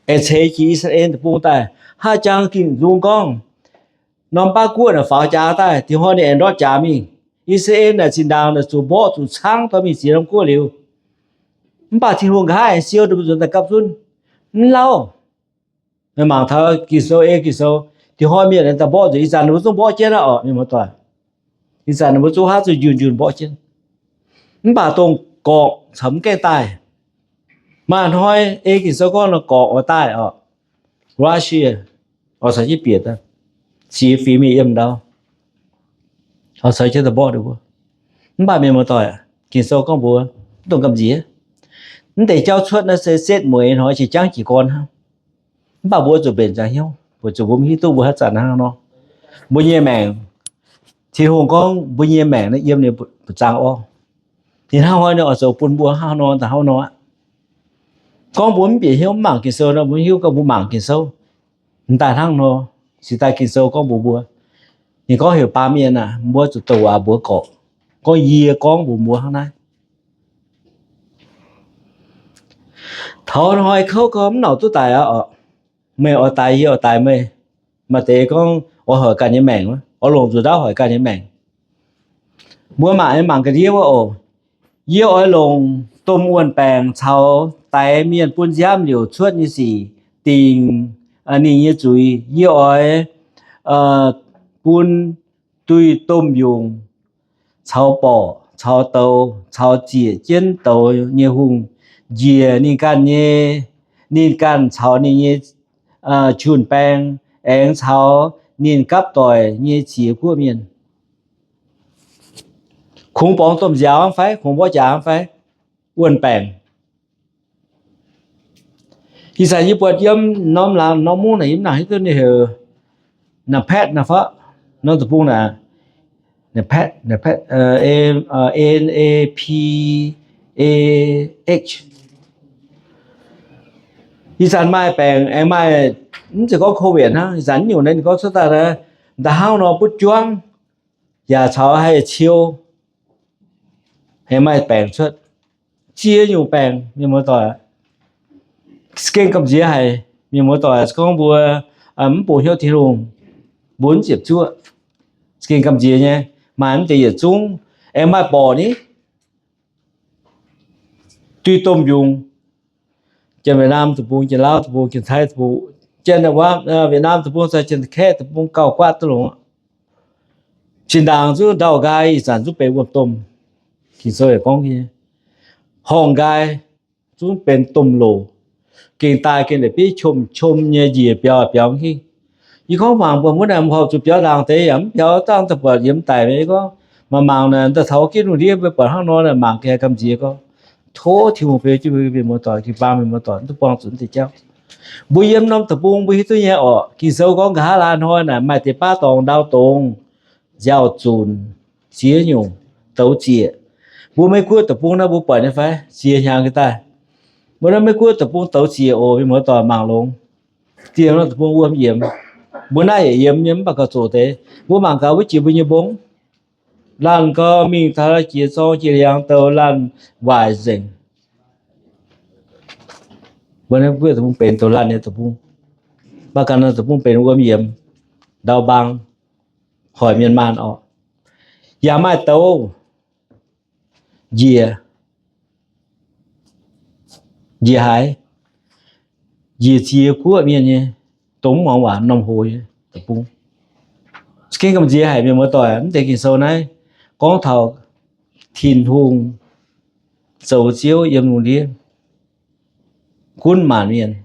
aengx ceix jiez I^saa^laa^en deic-bung daaih, haaix jangx Ging-Sou gorngv, norm baav guoqv naaic faaux jaax daaih, dingc hnoi ninh aengx ndortv jaax mingh. I^saa^laa^en naaic zinh ndaangc naaic zuqc mborqv zuqc caangv dorh mingh ziex norm guoqv liuz. Mv baac Tin-Hungh nqa'haav aengx siou ninh mbuo nzuonx daaih gapv zunv. Mv lauh. Meih mangc taux Ging-Sou, ei Ging-Sou, dingc hnoi mienh aengx daaih mborqv nzengc. Ih zanc ninh mbuo zungv mborqv jienv aqv oc, mienh muoz-doic. Ih zanc ninh mbuo zungv haav zuqc njunh njunh mborqv jienv. Mv baac dongh gorqc caux mv gaengh daaih. Maaih hnoi ei Ging-Sou gorngv nor gorqc oix daaih oc, Russia oix caux jienv bieqc daaih, ziex fingx mienh yiem ndau, oix caux jienv daaih mborqv ninh mbuo. Mv baac mienh muoz-doic, Ging-Sou gorngv mbuox, mv dungx gamh nziex. Mv deix jauv cuotv naaiv se setv mueiz hnoi qiex jangv jiez gorn hnangv. Mv baac mbuo zuqc mbenc ziangx hnyouv, weic zuqc mbuo mv hiuv duqv mbuo haaix zanc hnangv nor. Mbuo nyei maengc, Tin-Hungh gorngv mbuo nyei maengc naaiv yiem ninh mbu'zang orv. Ninh hnangv haaix nor oix zoux bun mbuo hnangv haaix nor daaih hnangv nor aqv. Gorngv mbuo mv bieqc hnyouv mv mangc Ging-Sou nor, mbuo mv hiuv gorngv mbuo mangc Ging-Sou ninh daaih hnangv nor. Cingx daaih Ging-Sou gorngv mbuox mbuo, ninh gorngv heuc baamh mienh aah, mbuo zuqc douc waac mbuox gorqc, gorngv yie gorngv mbuox mbuo hnangv naaiv. Taux hnoi kouv gorngv mv nauc duqv daic aqv oc. Meih oix daix yie, oix daix meih. Maaih deix gorngv oix hoic ganh nyei maengc, oix longc nzuqc ndaauv hoic ganh nyei maengc. Mbuo mangc, mangc ga'ndiev wuov oc. Yie oix longc domh wuon-baengc caux daix mienh bun nziaamv liouc cuotv nyei sic dingc ninh nyei zuiz. Yie oix bun duih domh yungc caux borqc caux douz caux ziec jienv douz nyei hungh njiec ninh ganh nyei, ninh ganh caux ninh nyei jun-baeng aengx caux ninh gapv doic nyei ziex guoqv mienh. Kungx borngz domh nziaaux fai? Kungx mborqv jaax fai? Wuon-baengc. Ih zanc yie buatc yiem norm laangz norm mungv naaic, yie mv nangc hiuv duqv ninh heuc Napath naaiv fai, norm deic-bung naaic, Napath, Napath, N A P A H. Ih zanc maaih baengc aengx maaih, mv zeiz gorngv COVID hnangv, ih zanc nyungc naaiv ninh gorngv cuotv daaih, da'hnangv nor butv juangv, yaac caux haih ciou, aengx maaih baengc cuotv, ziex nyungc baengc, mienh muoz-doic. Za'gengh gamh nziex haic, mienh muoz-doic. Se gorngv mbuo mv bungx hnyouv Tin-Hungh, mbuo mv ziepc zuoqv, za'gengh gamh nziex nyei. Maaih mv deix yietc zungv, aengx maaih borqc ni, duih domh yungz. Janx-Vietnam deic-bung, Janx-Lauv deic-bung, Janx-Taiv deic-bung, Janx-Vietnam deic-bung caux Janx-Kaeqv deic-bung gauh guaatv duqv longx. Zinh ndaangc zungv ndau-nqaai, ih zanc zungv benx wuom-domh. Ging-Sou yaac gorngv nyei, horngh-nqaai zungv benx domh loc, gengh daaih gengh la'bieiv qom-qom nyei njiec biaux biaux mv hingh. Yie gorngv mangc buatc mbuo naaic horpc zuqc biaux ndaangc deix yaac mv biaux, dangh daaih buatc yiem daic. Yie gorngv mangc mangc naaic, daaih taux ginv lungh ndiev mbuo buatc hnangv nor naaic, mangc gaax gamh nziex gorngv, tov Tin-Hungh beu jienv mbuo mienh muoz-doic, jiu-baang mienh muoz-doic, mv duqv buangh zuqc mv deix jauv. Mbuo yiem norm deic-bung mbuo hiuv duqv nyei orqc. Ging-Sou gorngv nqa'haav laai hnoi naaic maaih deix baav dorngx ndau dongz, nziaaux zunc, ziex nyungc, douz zieqc. Mbuo Meiv Guoqv deic-bung naaiv mbuo buatc nyei fai? Ziex hnyangx gengh daaih, mbuo naaiv Meiv Guoqv deic-bung douz zieqc oc, mienh muoz-doic mangc longx. Ziex norm deic-bung wuom yiemx. Mbuo naaiv yaac yiemx nyei, mv baac gauh zoqc deix. Mbuo mangc gaax wuov jiex mbuo nyei mbong. Laanh gau mingh taux jiex zorng jiex hliangx douh laanh waaic nzengc. Mbuo naaiv mbuo deic-bung benx douh laanh nyei deic-bung. Mv baac ganh deic-bung benx wuom yiemx, ndau mbaang, hoic mienh maanh orqc. Yaac maaih douz njiec, njiec haiz, njiec ziex guoqv mienh nyei, dongh mv muangx waac norm hoz nyei deic-bung. Za'gengh gamh nziex haic mienh muoz-doic, mv deix Ging-Sou naaiv gorngv taux Tin-Hungh zoux Ziouv yiem lungh ndiev gunv maanc mienh.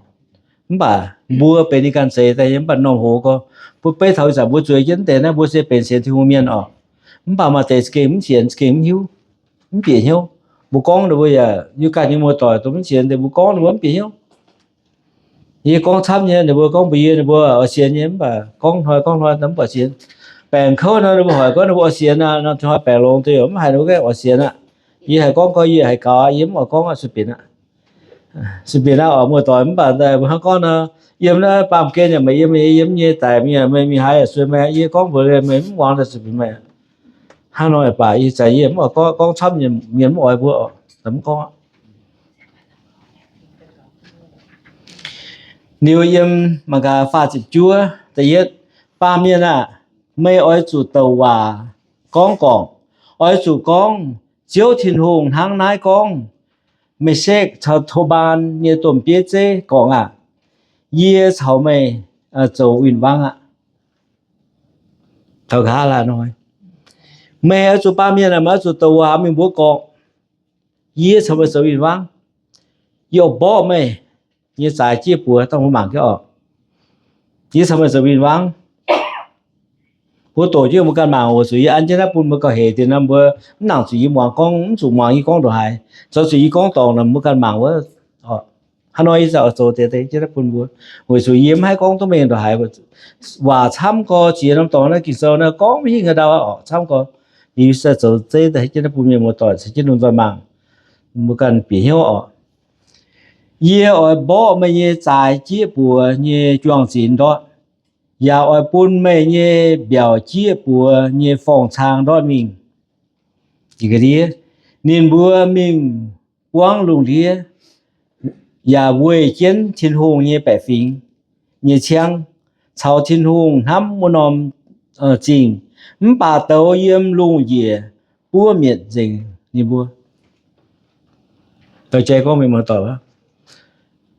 Mv baac mbuo benx ninh ganh zeix daaih nyei, mv baac norm hoz gorngv, mbuo beiv taux ih zanc mbuo zueiz jienv deix naaiv, mbuo se benx sienx Tin-Hungh mienh orqc. Mv baac maaih deix za'gengh mv sienx, za'gengh mv hiuv, mv bieqc hnyouv. Mbuo gorngv ninh mbuo yaac, yie ganh nyei muoz-doic dongh mv sienx deix, mbuo gorngv ninh mbuo mv bieqc hnyouv. Yie gorngv camv nyei, ninh mbuo gorngv mbuox yie ninh mbuo oix sienx nyei, mv baac gorngv hnoi gorngv hnoi mv baac sienx. Baengc kouv nor, ninh mbuo hoic gorngv ninh mbuo oix sienx aqv, nor hnoi baengc longx deix mv haiz ninh mbuo gaengh oix sienx aqv. Yie haih gorngv gorngv, yie haih gaux aqv, yie mv oix gorngv aqv, sueih binc aqv. Sueih binc aqv oc, muoz-doic, mv baac daaih mbuo hnangv gorngv nor, yiem naaiv baamh gen yaac meih yiem, yie yiem nyei daic mingh, meih mingh haaix yaac sueih meih, yie gorngv mbuox meih mv muangx daaih sueih binc meih. Hnangv nor yaac baac, ih zanc yie mv oix gorngv, gorngv camv, mienh mv oix mbuo oc, mv gorngv. Liuz yiem mangc gaax faah ziepc juov, da'yietv, baamh mienh aah! Meih oix zuqc douc waac gorngv gorngc. Oix zuqc gorngv, Ziouv Tin-Hungh hnangv naaiv gorngv, Mesekv caux Tobaan nyei domh bieiv zeiv gorngc aah! Yie caux meih zoux win-wangv aqv. Taux nqa'haav laanh hnoi, meih oix zuqc, baamh mienh aah, meih oix zuqc douc waac mingh mbuox gorngc, Yie caux meih zoux win-wangv. Yie oix mborqv meih nyei zaaix jieqv buoz, dangh mbuo mangc jienv oc. Yie caux meih zoux win-wangv. Mbuo doqc jienv mbuo ganh mangc, weic zuqc yie an jienv naaiv bun mbuo gauh hec deix nor, mbuo mv nangc zuqc yie muangx gorngv, mv zuqc muangx yie gorngv ndongc haaix. Zoux zuqc yie gorngv dorngc nor, mbuo ganh mangc wuov. Hnangv nor yie oix zoux deix deix jienv naaiv bun mbuo, weic zuqc yie mv haih gorngv duqv mengh ndongc haaix. Waac camv gorx, ziex norm dorngx naaiv Ging-Sou naaiv gorngv mv hingh haaix ndau oc, camv gorx. Yie se zoux zeiv daaih jienv naaiv bun mienh muoz-doic caux jienv lungh nzoih mangc, mbuo ganh bieqc hnyouv oc. Yie oix mborqv meih nyei zaaix jieqv buoz nyei juang-zinx ndortv, yaac oix bun meih nyei mbiaauc jieqv buoz nyei forng-cang ndortv mingh. Ninh mbuo mingh buangv lungh ndiev, yaac weih jienv Tin-Hungh nyei baeqc fingx nyei ciangv, caux Tin-Hungh hnamv wuov norm zingh, mv baac douz yiem lungh njiec buov mietc nzengc ninh mbuo.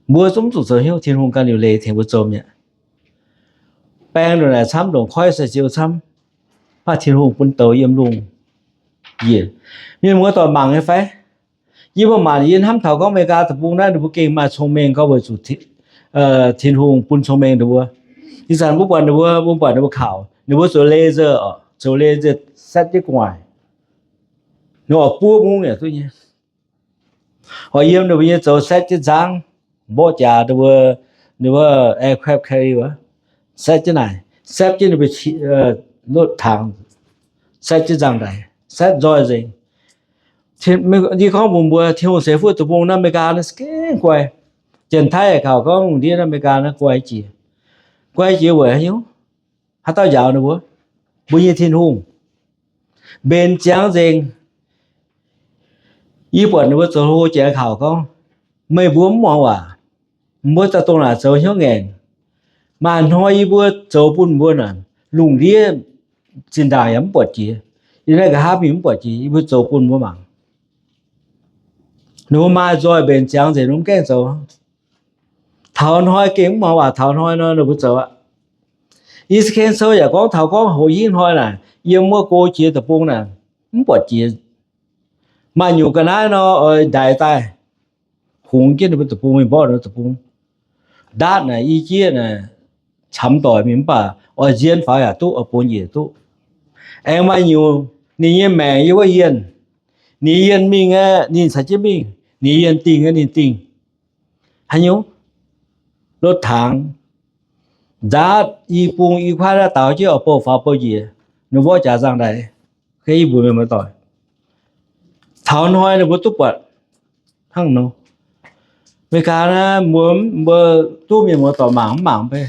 Mbuo zungv zuqc zoux hnyouv Tin-Hungh ganh liuc leiz tengx mbuo zoux mi'aqv. Baeng ndongc naaic camv, ndongc koiv sai-ziou camv, mv baac Tin-Hungh bun douz yiem lungh njiec. Mienh muoz-doic mangc nyei fai? Yie mbuo mangc, yie hnamv taux gorngv America deic-bung naaiv ninh mbuo gengh maaih cong-mengh gorngv weic zuqc Tin-Hungh bun cong-mengh ninh mbuo. Ih zanc mbuo buatc ninh mbuo, mbuo buatc ninh mbuo kaux, ninh mbuo zoux laser oc, zoux laser setv jienv gu'nguaaic, ninh oix buov mungv yaac duqv nyei. Oix yiem ninh mbuo nyei zoux setv jienv nzangv, mborqv jaax ninh mbuo, ninh mbuo aircraft carrier wuov, setv jienv naaic, setv jienv ninh mbuo lotv tangx, setv jienv nzangv-ndaix, setv nzoih nzengc. Yie gorngv mbuox mbuo, Tin-Hungh ceix fuqv deic-bung naaiv America naaiv gengh guai. Janx-Taiv yaac kaux gorngv lungh ndiev naaiv America naaiv guai jiex. Guai jiex weic haaix nyungc? Haaix dauh njaaux ninh mbuo? Mbuo nyei Tin-Hungh. Mbenc ziangx nzengc. Yie buatc ninh mbuo zoux hlo jiex kaux gorngv, meih mbuo mv muangx waac, mbuo daaih dongh naaic zoux hnyouv ngaengc. Maaih hnoi yie mbuo zoux bun mbuo naaic, lungh ndiev zinh ndaangc yaac mv buatc jiex. Yie naaiv nqa'haav mingh mv buatc jiex, yie mbuo zoux bun mbuo mangc. Ninh mbuo maaih nzoih mbenc ziangx nzengc, ninh mbuo mv gaengh zoux. Taux hnoi gengh mv muangx waac, taux hnoi nor ninh mbuo zoux aqv. I Saa^ken Sou yaac gorngv taux gorngv hoc hingv hnoi naaic, yiem wuov go jiex deic-bung naaic, mv buatc jiex. Maaih nyungc ga'naaiv nor oix ndaix daaih, hungx jienv ninh mbuo deic-bung mingh mborqv ninh mbuo deic-bung. Ndaatv naaic i jieqv naaic camx doic mingh mv baac oix nzien faaux yaac duqv, oix bun njiec duqv. Aengx maaih nyungc ninh nyei maengc yiem wuov yienh, ninh yienh mingh aqv ninh caux jienv mingh, ninh yienh dingh aqv ninh dingh. Haaix nyungc? Lotv tangx, ndaatv i bung i kuaaiv naaiv daaux jienv oix bouh faaux bouh njiec, ninh mborqv jaax nzangv-ndaix. Kei i mbuox mienh muoz-doic, taux hnoi ninh mbuo duqv buatc hnangv nor. Meigaa naaiv mbuo, mbuo duqv mienh muoz-doic mangc mv mangc mv bei.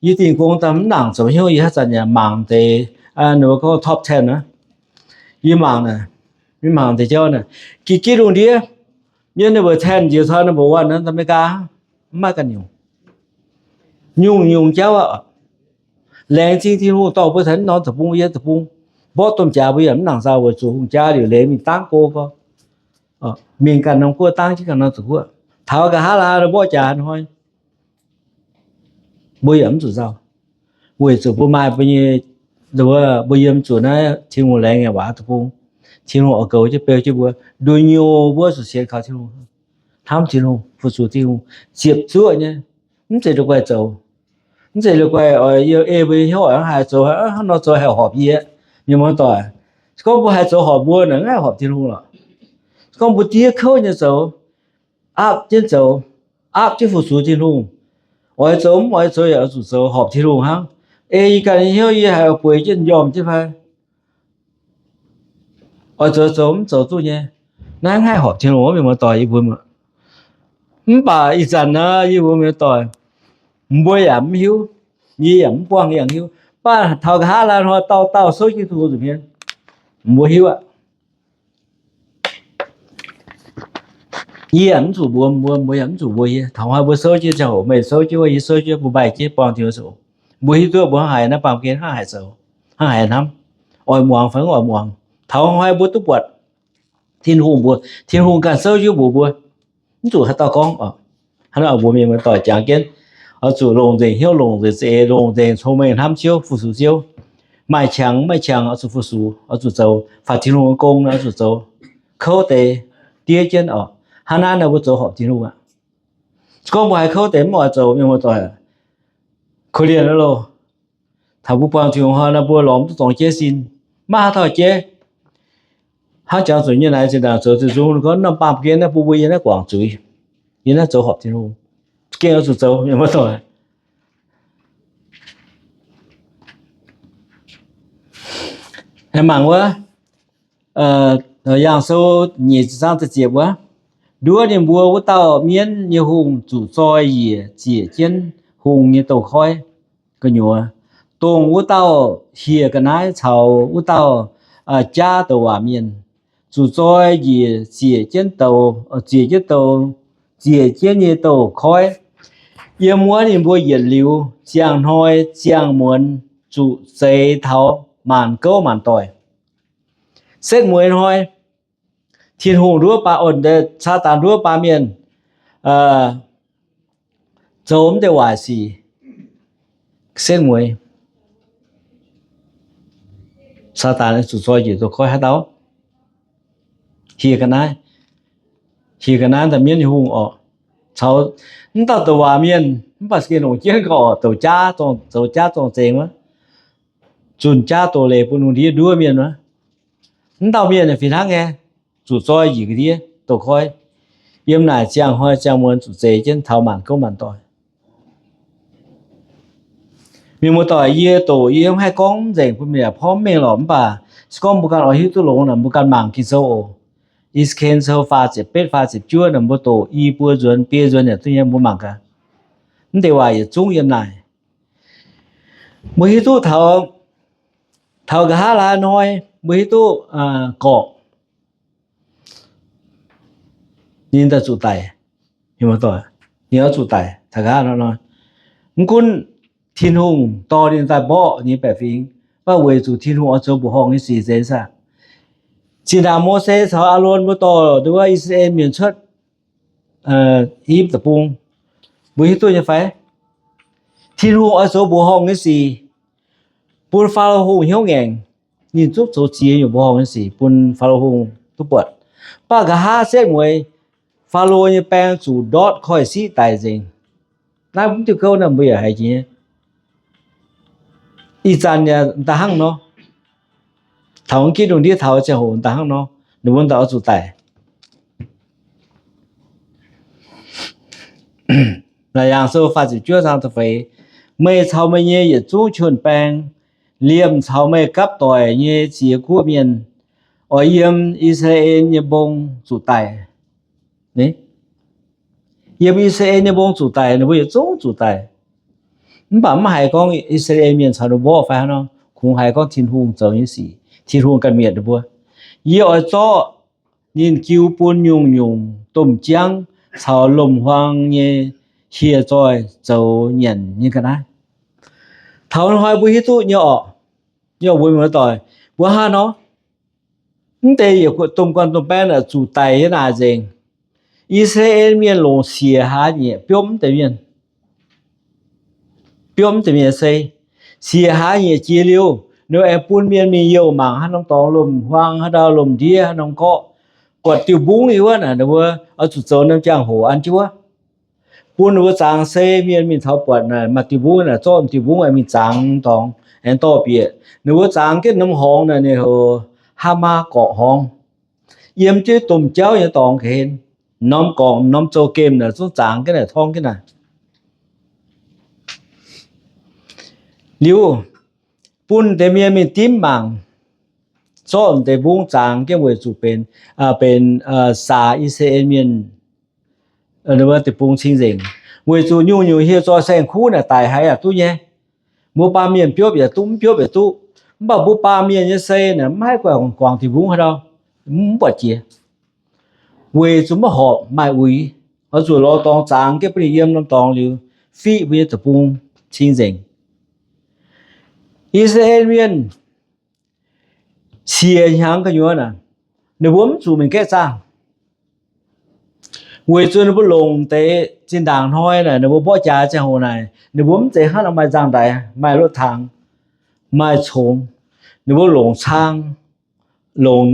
Yie dingh gong daaih mv nangc zoux hnyouv, yie haaix zanc yaac mangc deix, ninh mbuo gorngv top ten aqv. Yie mangc naaic, yie mangc deix jauv naaic, Giduc Giduc ndiev, mienh ninh mbuo ten njiec caux ninh mbuo wan naaiv America, mv maaih ganh nyungc. Nyungc nyungc jauv aqv. Laengz zingh Tin-Hungh dorh mbuo taux norm deic-bung, yiem deic-bung. Mborqv domh jaax mbuo yaac mv nangc nzauh weic zuqc hungh jaa liuc leiz mingh dangv go gorqv. Mingh ganh norm guoqv dangv jienv ganh norm zuqc guoqv. Taux nqa'haav laai mborqv jaax hnoi, mbuo yaac mv zuqc nzauh, weic zuqc mbuo maaih mbuo nyei, mbuo yiem zuqc naaiv Tin-Hungh laengz nyei waac deic-bung. Tin-Hungh oix goux jienv beu jienv mbuo. Nduqc nyungc mbuo zuqc sienx kaux Tin-Hungh, hnamv Tin-Hungh, fu-sux Tin-Hungh, ziepc zuoqv nyei. Mv zeiz la'guaih zoux, mv zeiz la'guaih oix ei mbuo nyei hnyouv oix hnangv haaix zoux, hnangv nor zoux haih horpc yie, mienh muoz-doic. Se gorngv mbuo haih zoux horpc mbuo naaic, mv haih horpc Tin-Hungh lorqc. Se gorngv mbuo diev kouv nyei zoux, aapv jienv zoux, aapv jienv fu-sux Tin-Hungh, oix zoux mv oix zoux yaac oix zuqc zoux horpc Tin-Hungh hnangv. Ei yie ganh nyei hnyouv yie haiz bueix jienv njormh jienv fai? Oix zoux zoux mv zoux duqv nyei. Naaiv mv haih horpc Tin-Hungh, mienh muoz-doic, yie mbuo. Mv baac ih zanc naaiv yie mbuo mienh muoz-doic, mbuo yaac mv hiuv, yie yaac mv buangh yangh hiuv. Mv baac taux nqa'haav laai hnoi dauh dauh souv jienv Tin-Hungh nza'hmien, mbuo hiuv aqv. Yie yaac mv zuqc mbuox mbuo, mbuo yaac mv zuqc mbuox yie. Taux hnoi mbuo souv jienv ziangh hoc, meih souv jienv wuov, yie souv jienv, mbuo maaih jienv buangh Tin-Hungh zoux. Mbuo hiuv duqv mbuo hnangv haaix naaiv baamh gen hnangv haaix zoux, hnangv haaix hnamv, oix muangx fai mv oix muangx. Taux hnoi mbuo duqv buatc Tin-Hungh mbuox, Tin-Hungh ganh souv jienv mbuox mbuo, mv zuqc haaix dauh gorngv oc. Hnangv naaiv mbuo mienh muoz-doic jangx jienv, oix zuqc longc nzengc hnyouv, longc nzengc za'eix, longc nzengc cong-mengh hnamv Ziouv, fu-sux Ziouv. Maaih qangx mv maaih qangx oix zuqc fu-sux, oix zuqc zoux. Faaux Tin-Hungh nyei gong oix zuqc zoux. Kouv deix diev jienv oc. Hnangv naaiv nor mbuo zoux horpc Tin-Hungh aqv. Se gorngv mbuo haiz kouv deix mv oix zoux, mienh muoz-doic, korv-lienh loh. Taux mbuo buangh Tin-Hungh hnoi nor mbuo lorz mv duqv dorngx jeiv sin. Maiv haaix dauh jeiv. Hnangv jangx zuqc nyei naaic, zinh ndaangc zoux zuqc nzung gorngv norm baamh gen naaiv bun mbuo yiem naaiv guangc zuiz, yiem naaiv zoux horpc Tin-Hungh. Gengh oix zuqc zoux, mienh muoz-doic. Mangc wuov, Yangh Sou nyic ziepc zaang da'ziepc wuov, nduov ninh mbuo wuov dauh mienv nyei hungh zuqc zoi njiec ziec jienv hungh nyei douz-koiv gu'nyuoz, dongh wuov dauh hieh ga'naaiv caux wuov dauh jaav douc waac mienh, zuqc zoi njiec ziec jienv douz, ziec jienv douz, ziec jienv nyei douz-koiv. Yiem wuov ninh mbuo yietc liuz ziangh hnoi ziangh muonz zuqc zeix taux maanc gouv maanc doic. Setv mueiz hnoi, Tin-Hungh nduov baav, Saadaan nduov baamh mienh zoux mv deix waaic sic. Setv mueiz, Saadaan zuqc zoi njiec douz-koiv haaix dauh? Hieh ga'naaiv, hieh ga'naaiv daaih mienv nyei hungh oc. Caux mv dauh douc waac mienh, mv baac se gengh longc jienv gauh oc, douc jaav, zoux jaav zorng-zengx wuov, zunh jaav doz-leiz bun lungh ndiev nduov mienh wuov. Mv dauh mienh fih hnangv nyei, zuqc zoi njiec ga'ndiev douz-koiv. Yiem naaic ziangh hnoi ziangh muonz zuqc zeix jienv taux maanc gouv maanc doic. Mienh muoz-doic, yie doqc yie mv haih gorngv nzengc bun mienh porv mengh lorqc, mv baac se gorngv mbuo ganh oix hiuv duqv longx naaic, mbuo ganh mangc Ging-Sou oc. I^saa^laa^en Sou faah ziepc betv, faah ziepc juov naaic, mbuo doqc i buo nzuonx, biei nzuonx yaac duqv nyei, mbuo mangc gaax. Mv deix waac yietc zungv yiem naaic. Mbuo hiuv duqv taux, taux nqa'haav laai hnoi, mbuo hiuv duqv gorqc, ninh daaih zuqc daic. Ninh oix zuqc daic taux nqa'haav hnoi. Mv gunv Tin-Hungh dorh ninh daaih mborqv nyei baeqc fingx, mv baac weic zuqc Tin-Hungh oix zoux mbuoqc horngh nyei sic nzengc saah. Zinh ndaangc Mose caux Aalon mbuo dorh wuov I^saa^laa^en mienh cuotv Ejiipv Deic-Bung, mbuo hiuv duqv nyei fai? Tin-Hungh oix zoux mbuoqc horngh nyei sic bun Faalo Hungh hnyouv ngaengc. Ninh zungv zoux ziex nyungc mbuoqc horngh nyei sic bun Faalo Hungh duqv buatc. Mv baac nqa'haav setv mueiz, Faalo nyei baeng zuqc ndortv koiv-siqv daic nzengc. Naaiv mv diuh gouv naaiv mbuo yaac haiz jiex nyei. Ih zanc yaac da'hnangv nor, taux mv ginv lungh ndiev taux ziangh hoc da'hnangv nor, ninh mbuo daaih oix zuqc daic. Laangz Sou faah ziepc juov zaang da'feix, meih caux meih nyei yietc zungv qun-baeng, liemh caux meih gapv doic nyei ziex guoqv mienh, oix yiem I^saa^laa^en nyei mbong zuqc daic. Yiem I^saa^laa^en nyei mbong zuqc daic, ninh mbuo yietc zungv zuqc daic. Mv baac mv haiz gorngv I^saa^laa^en mienh caux ninh mborqv fai hnangv nor, kungx haiz gorngv Tin-Hungh zoux nyei sic, Tin-Hungh ganh mietc ninh mbuo. Yie oix zorqv ninh jiu bun nyungc-nyungc domh jangv caux lomc-huaang nyei hieh zoih zoux nyanc nyei ga'naaiv. Taux hnoi mbuo hiuv duqv nyei orqc, nyei mbuo muoz-doic, mbuo hnangv nor, mv deix yietc domh guanh domh baeng naaic zuqc daic nyei naaic nzengc. I^saa^laa^en Mienh longc siec hlaax nyieqc biopv mv deix mienh, biopv mv deix mienh nyei sei. Siec hlaax nyieqc jiex liuz, ninh aengx bun mienh mingh youh mangc haaix norm dorngx lomc-huaang, haaix dauh lomc ndiev, haaix norm gorqv, buatc diuh mbungv wuov naaic, ninh mbuo oix zuqc zoux norm jangx-hoc an jienv wuov, bun ninh mbuo zangx sei. Mienh mingh taux buatc naaic maaih diuh mbungv naaic, zorqv diuh mbungv aengx mingh zangx dorngx, aengx dorh bieqc. Ninh mbuo zangx jienv norm horngz naaic ninh heuc Haa^maa Gorqv Horngz. Yiem jienv domh jauv nyei dorngx ga'hlen, norm gorngv norm zoux gemh naaic zungv zangx jienv naaic, torngv jienv naaic. Liuz, bun deix mienh mingh dimv mangc, zorqv deix mbungv zangx jienv weic zuqc benx, benx saax I^saa^laa^en Mienh deic-bung cing-nzengc, weic zuqc nyungc-nyungc hieh zoih saeng-kuv naaic daic haaix yaac duqv nyei. Mbuo baamh mienh biopv yaac duqv, mv biopv yaac duqv. Mv baac mbuo baamh mienh nyei sei naaic maiv haih guangc deic-bung haaix ndau, mv buatc jiex, weic zuqc maiv horpc maaih uix. Oix zuqc lorz dorngx zangx jienv bun ninh yiem norm dorngx liuz, fiqv mbuo nyei deic-bung cing-nzengc. I^saa^laa^en Mienh siec hnyangx gu'nyuoz naaic, ninh mbuo mv zuqc mingh gaeqv zaangh, weic zuqc ninh mbuo longc deix zinh ndaangc hnoi naaic, ninh mbuo mborqv jaax ziangh hoc naaic, ninh mbuo mv zeiz hnangv nor maaih nzangv-ndaix, maaih lotv taangx, maaih congx. Ninh mbuo longc cang, longc,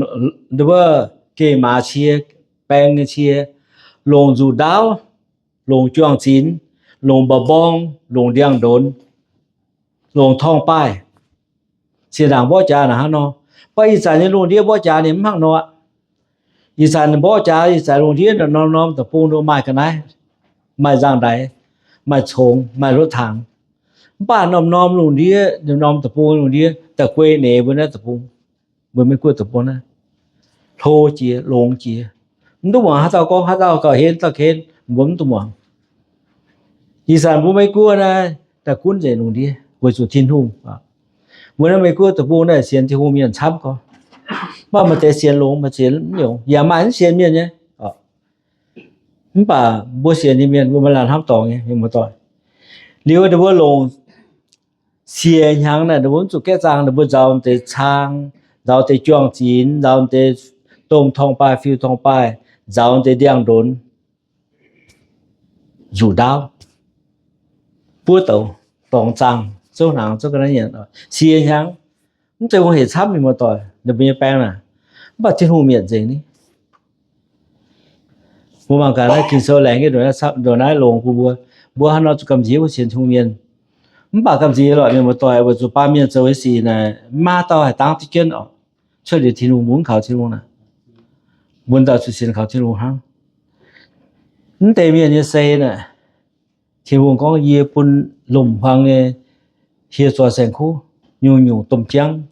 ninh mbuo geh maaz cie, baeng nyei cie, longc nzuqc ndaauv, longc juang-zinx, longc mba'mborng, longc ndiangx-ndonx, longc torngv-baaih. Zinh ndaangc mborqv jaax naaic hnangv nor. Mv baac ih zanc nyei lungh ndiev mborqv jaax ninh mv hnangv nor aqv. Ih zanc mborqv jaax, ih zanc lungh ndiev norm-norm deic-bung ninh maaih ga'naaiv, maaih nzangv-ndaix, maaih congx, maaih lotv taangx. Mv baac norm-norm lungh ndiev, norm deic-bung lungh ndiev da'guei neix mbuo naaiv deic-bung, mbuo Meiv Guoqv deic-bung naaiv, hlo jiex, longx jiex. Mv duqv muangx haaix dauh gorngv, haaix dauh gauh henv, dauh henv, mbuo mv duqv muangx. Ih zanc mbuo Meiv Guoqv naaiv daaih gunv nzengc lungh ndiev weic zuqc Tin-Hungh. Mbuo naaiv Meiv Guoqv deic-bung naaiv sienx Tin-Hungh mienh camv gorx, mv baac maaih deix sienx longx, maaih sienx mv nyungc, yaac maaih mv sienx mienh nyei. Mv baac mbuo sienx nyei mienh mbuo maaih laanh hnamv dorngx nyei, mienh muoz-doic. Liuz ninh mbuo longc siec hnyangx naaic, ninh mbuo mv zuqc gaeqv zaangh, ninh mbuo nzauz deix cang, nzauz deix juang-zinx, nzauz deix domh torngv-baaih, fiu torngv-baaih, nzauz deix ndiangx-ndonx, nzuqc ndaauv, buov douz, dorngx zaangh, zouv hnaangx, zouv ga'naaiv nyanc. Siec hnyangx, mv zeiz hungh hec camv, mienh muoz-doic, ninh mbuo nyei baeng naaic. Mv baac Tin-Hungh mietc nzengc ni. Mbuo mangc gaax naaiv Ging-Sou laengz nyei ndongc naaiv longx bun mbuo. Mbuo hnangv nor zuqc gamh nziex mbuo sienx Tin-Hungh mienh. Mv baac gamh nziex lorqc, mienh muoz-doic, weic zuqc baamh mienh zoux nyei sic naaic, maiv dauh haih dangv duqv jienv oc. Cuotv liuz Tin-Hungh, mbuo mv kaux Tin-Hungh naaic, mbuo dauh zuqc sienx kaux Tin-Hungh hnangv. Mv deix mienh nyei sei naaic, Tin-Hungh gorngv, yie bun lomc-huaang nyei hieh zoih saeng-kuv, nyungc-nyungc domh jangv,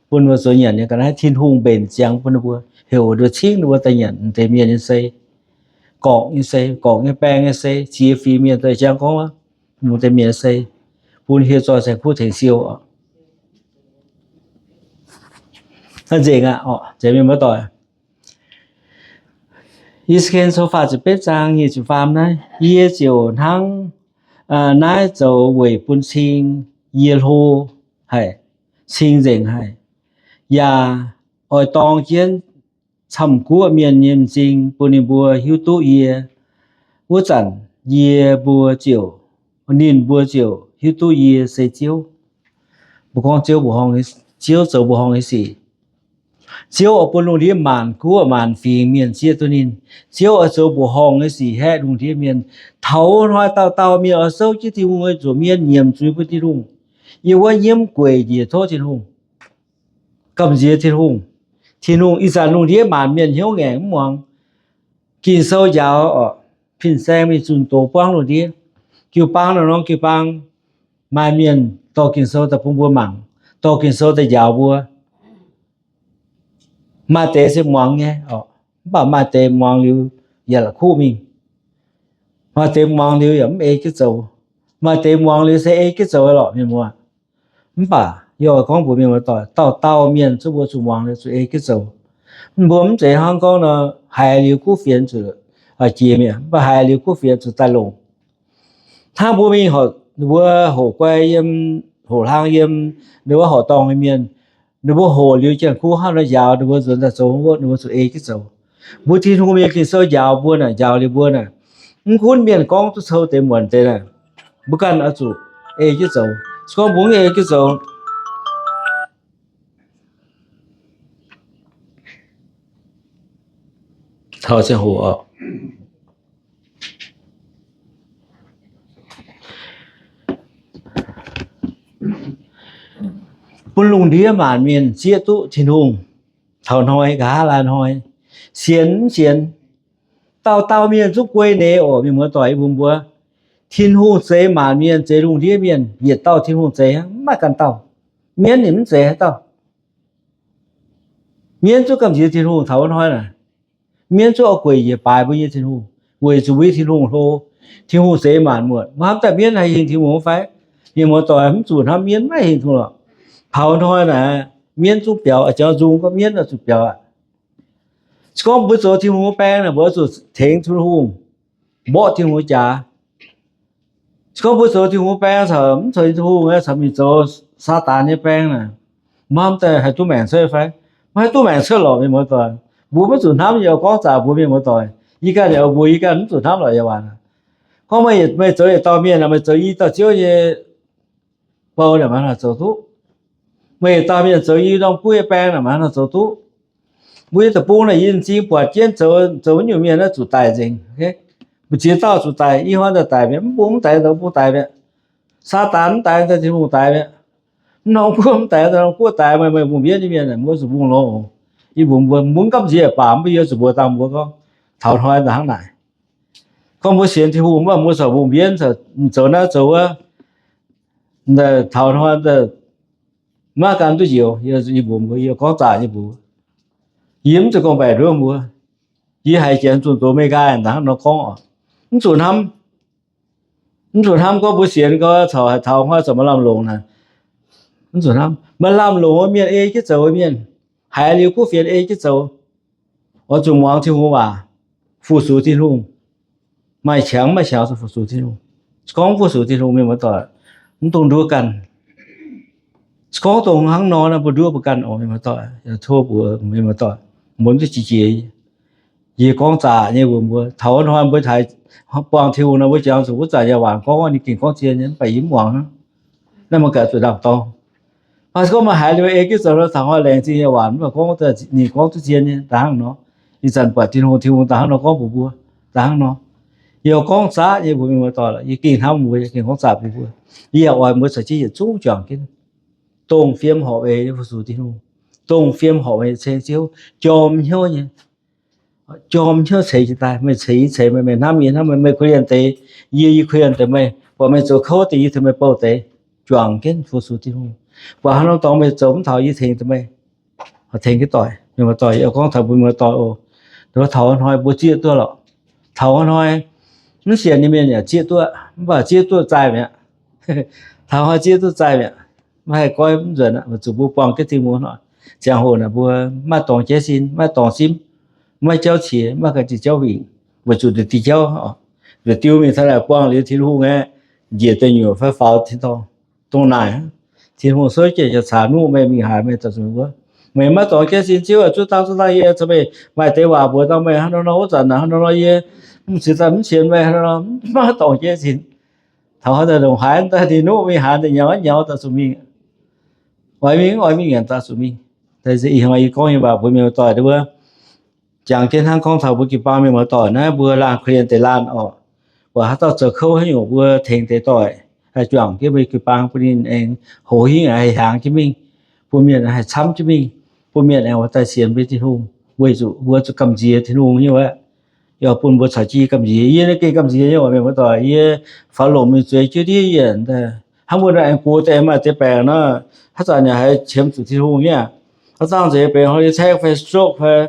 bun mbuo zoux nyanc nyei ga'naaiv. Tin-Hungh mbenc ziangx bun ninh mbuo, heuc ninh mbuo cingv ninh mbuo daaih nyanc deix mienh nyei sei, gorqc nyei sei, gorqc nyei baeng nyei sei, ziex fingx mienh daaih jangv gorngv, mbuo deix mienh nyei sei, bun hieh zoih saeng-kuv tengx siou. Nzengc aqv, nzengc, mienh muoz-doic. I^se^ken Sou faah ziepc betv zaang nyic ziepc faam naaiv, yie ziouc hnangv naaiv zoux weic bun cing yie hlo haic, cing nzengc haic, yaac oix dorng jienv camv-guoqv mienh nyei m'zing bun ninh mbuo hiuv duqv yie. Wuov zanc yie mbuo ziouc, ninh mbuo ziouc hiuv duqv yie se Ziouv. Mbuo gorngv Ziouv mbuoqc horngh, Ziouv zoux mbuoqc horngh nyei sic. Ziouv oix bun lungh ndiev maanc guoqv maanc fingx mienh zieqv duqv ninh. Ziouv oix zoux mbuoqc horngh nyei sic haeqv lungh ndiev mienh. Taux hnoi dauh dauh mienh oix souv jienv Tin-Hungh nyei nzuonx mienv nyiemc zuiz bun Tin-Hungh. Yiem wuov nyiemv gueic njiec tov Tin-Hungh, gamh nziex Tin-Hungh. Tin-Hungh, ih zanc lungh ndiev maanc mienh hnyouv ngaengc mv muangx. Ging-Sou njaaux oc, fin-saeng mingh zunh doz buangv lungh ndiev. Jiu-baang naaiv norm jiu-baang maaih mienh dorh Ging-Sou daaih bun mbuo mangc, dorh Ging-Sou daaih njaaux mbuo. Maaih deix se muangx nyei oc, mv baac maaih deix muangx liuz yaac la'kuqv mingh. Maaih deix muangx liuz yaac mv ei jienv zoux. Maaih deix muangx liuz se ei jienv zoux lorqc, mienh muoz. Mv baac yie oix gorngv mbuox mienh muoz-doic, dauh dauh mienh zungv mbuo zuqc muangx liuz zuqc ei jienv zoux. Mbuo mv zeiz hnangv gorngv nor, haiz liuz kuv fienx zuqc jiex mi'aqv, mv baac haiz liuz kuv fienx zuqc daaih longc. Hnangv mbuo mingh, ninh mbuo hoqc guai yiem, hoqc hlang yiem, ninh mbuo horqc dorngh nyei mienh, ninh mbuo hoqc liuz janx-kuv hnangv nor njaaux, ninh mbuo nzuonx daaih zoux wuov, ninh mbuo zuqc ei jienv zoux. Mbuo Tin-Hungh mienh Ging-Sou njaaux mbuo naaic, njaaux liuz mbuo naaic, mv gunv mienh gorngv duqv cou deix muonc deix naaic, mbuo ganh oix zuqc ei jienv zoux. Se gorngv mbuo mv ei jienv zoux, taux ziangh hoc oc, bun lungh ndiev maanc mienh zieqv duqv Tin-Hungh. Taux hnoi nqa'haav laai hnoi, sienx mv sienx, dauh dauh mienh zungv guei neix oc, mienh muoz-doic, yie mbuox mbuo. Tin-Hungh zeix maanc mienh, zeix lungh ndiev mienh, yietc dauh Tin-Hungh zeix, mv maaih ganh dauh. Mienv ninh mv zeix haaix dauh. Mienv zungv gamh nziex Tin-Hungh taux wuov hnoi naaic. Mienv zungv oix gueic njiec baaix mbuo nyei Tin-Hungh, weic zuqc mbuo nyei Tin-Hungh hlo. Tin-Hungh zeix maanc muotc. Mbuo hnamv daaih mienv haih hingh Tin-Hungh mv fai? Mienh muoz-doic, mv zuqc hnamv mienv maiv hingh Tin-Hungh lorqc. Taux hnoi naaic, mienv zungv biaux, jangx nzung gorngv mienv oix zuqc biaux aqv. Se gorngv mbuo zoux Tin-Hungh nyei baeng naaic, mbuo oix zuqc tengx Tin-Hungh, mborqv Tin-Hungh nyei jaax. Se gorngv mbuo zoux Tin-Hungh nyei baeng caux mv zoux Tin-Hungh nyei, caux mingh zoux Saadaan nyei baeng naaic, mbuo hnamv daaih haih duqv maengc cuotv fai? Maiv haih duqv maengc cuotv lorqc, mienh muoz-doic. Mbuo maiv zuqc hnamv yie oix gorngv zaqc mbuo, mienh muoz-doic. Yie ganh yaac mbuox yie ganh mv zuqc hnamv lorqc, yie waac. Gorngv meih, meih zoux yietc dauh mienh, meih zoux i dauh Ziouv nyei bou naaic, maaih haaix nor zoux duqv? Meih yietc dauh mienh zoux i norm guoqv nyei baeng naaic, maaih haaix nor zoux duqv? Mbuo nyei deic-bung naaic, yie m'zing buatc jienv zoux, zoux wuov nyungc mienh naaiv zuqc daic nzengc. Mbu'ziex dauh zuqc daic, i hnoi daaih daic mi'aqv, mv bung mv daic, daaih mv bung daic mi'aqv. Saadaan mv daic, daaih Tin-Hungh daic mi'aqv. Mv norm guoqv mv daic, daaih norm guoqv daic, meih, meih mbuo mbienv nyei mienh, mbuo zuqc mbungh longx oc. Yie mbuox mbuo, mbuo gamh nziex baac mv baac yie zuqc mbuox dangh mbuo gorngv, taux hnoi daaih hnangv naaic. Gorngv mbuo sienx Tin-Hungh, mv baac mbuo corc mbungh mbienv, zoux naaiv zoux wuov, taux hnoi maiv gan duqv njoux. Yie mbuox mbuo, yie gorngv zaqc nyei mbuox, yie mv zeiz gorngv-baeqc nduov mbuo. Yie haiz janx zunh doz Meigaa daaih hnangv nor gorngv oc, mv zuqc hnamv. Mv zuqc hnamv gorngv mbuo sienx gorngv corc haaix taux hnoi corc maaih lamh longc naaic. Mv zuqc hnamv. Maaih lamh longc wuov mienh ei jienv zoux mienh, haiz liuz kuv fienx ei jienv zoux. Oix zuqc muangx Tin-Hungh waac, fu-sux Tin-Hungh. Maaih qangx maaih qangx fu-sux Tin-Hungh. Se gorngv fu-sux Tin-Hungh, mienh muoz-doic, mv dungx nduov ganh. Se gorngv dongh hnangv nor, mbuo nduov mbuo ganh oc, mienh muoz-doic. Tov mbuo mienh muoz-doic, mbuo mv duqv jiex jiex. Yie gorngv zaqc nyei mbuox mbuo, taux wuov hnoi mbuo haiz buangh Tin-Hungh nor, mbuo jangx zuqc wuov zanc nyei waac gorngv ninh gengh gorngv zien nyei, mv baac yie mv muangx hnangv. Naaiv mbuo ganh zuqc ndaam-dorng. Mv baac se gorngv meih haiz liuz ei jienv zoux nor, taux hnoi laengz zingh nyei waac, mv baac gorngv ninh gorngv duqv zien nyei daaih hnangv nor. Ih zanc buatc Tin-Hungh, Tin-Hungh daaih hnangv nor gorngv mbuox mbuo daaih hnangv nor. Yie gorngv zaqc nyei mbuox mienh muoz-doic lorqc, yie gengh hnamv mbuo, yie gengh gorngv zaqc mbuox mbuo. Yie oix mbuo caux jienv yietc zungv juangc jienv, dongh fiem horpc weic nyei fu-sux Tin-Hungh, dongh fiem horpc weic nyei ceng Ziouv, jorm hnyouv nyei, jorm hnyouv ceix jiez daaih. Meih ceix yie ceix meih, meih hnamv yie hnamv meih, meih korv-lienh deix yie, yie korv-lienh deix meih. Buatc meih zoux kouv deix, yie tengx meih bouh deix, juangc jienv fu-sux Tin-Hungh. Buatc haaix norm dorngx meih zoux mv taux, yie tengx deix meih, tengx jienv doic. Mienh muoz-doic, yie gorngv taux mbuo mienh muoz-doic oc, taux hnoi mbuo zieqv duqv lorqc. Taux hnoi mv sienx nyei mienh yaac zieqv duqv, mv baac zieqv duqv zaih mi'aqv. Taux hnoi zieqv duqv zaih mi'aqv. Maiv haih goiv mv nzuonx aqv, weic zuqc mbuo buangh jienv Tin-Hungh hnoi. Ziangh hoc naaic mbuo maiv dorngx jienv sin, maiv dorngx simv, maiv jauv qiex, maiv gan diuh jauv wingc, weic zuqc diuh jauv, diuh diuv mingh taux naaic buangh liuz Tin-Hungh aeqv, njiec deic nyuoqc fai faaux tin-dorngh, dongh naaic. Tin-Hungh souv jienv jauv-caax nuqv meih mingh haaix, meih daaih zuqc wuov. Meih maiv dorngx jienv sin, Ziouv aac, zuov dangh zuov dangh yie, caux meih maaih deix waac mbuox dangh meih hnangv nor nor, wuov zanc hnangv nor nor yie mv cingx daaih mv sienx meih hnangv nor, maiv dorngx jienv sin. Taux hnoi daaih ndongc haaix daaih ninh nuqv mingh haaix, daaih nyaux nyaux daaih zuqc mingh. Oix mingh, oix mingh nyanc daaih zuqc mingh. Ih hnoi yie gorngv nyei waac mbuox mienh muoz-doic wuov, jangx jienv hnangv gorngv taux mbuo jiu-baang mienh muoz-doic naaiv, mbuo laanh korv-lienh deix laanh oc. Buatc haaix dauh zoux kouv haaix nyungc, mbuo tengx deix doic, haih juangc jienv mbuo jiu-baang bun ninh aengx hoz hingv haih hiaangx jienv mingh, bun mienh haih camv jienv mingh, bun mienh aengx oix daaih sienx mbuo Tin-Hungh, weic zuqc mbuo zuqc gamh nziex Tin-Hungh nyei wuov. Yaac bun mbuo caux jienv gamh nziex. Yie naaiv gengh gamh nziex nyei oc, mienh muoz-doic. Yie faaux longc mingh zueiz jienv ndiev yie hnangv mbuo naaiv aengx gox deix maaih deix baengc nor, haaix zanc yaac haiz qiemx zuqc Tin-Hungh nyei aqv. Haaix zanc nzengc benx hlo, yie caeqv fai stroke fai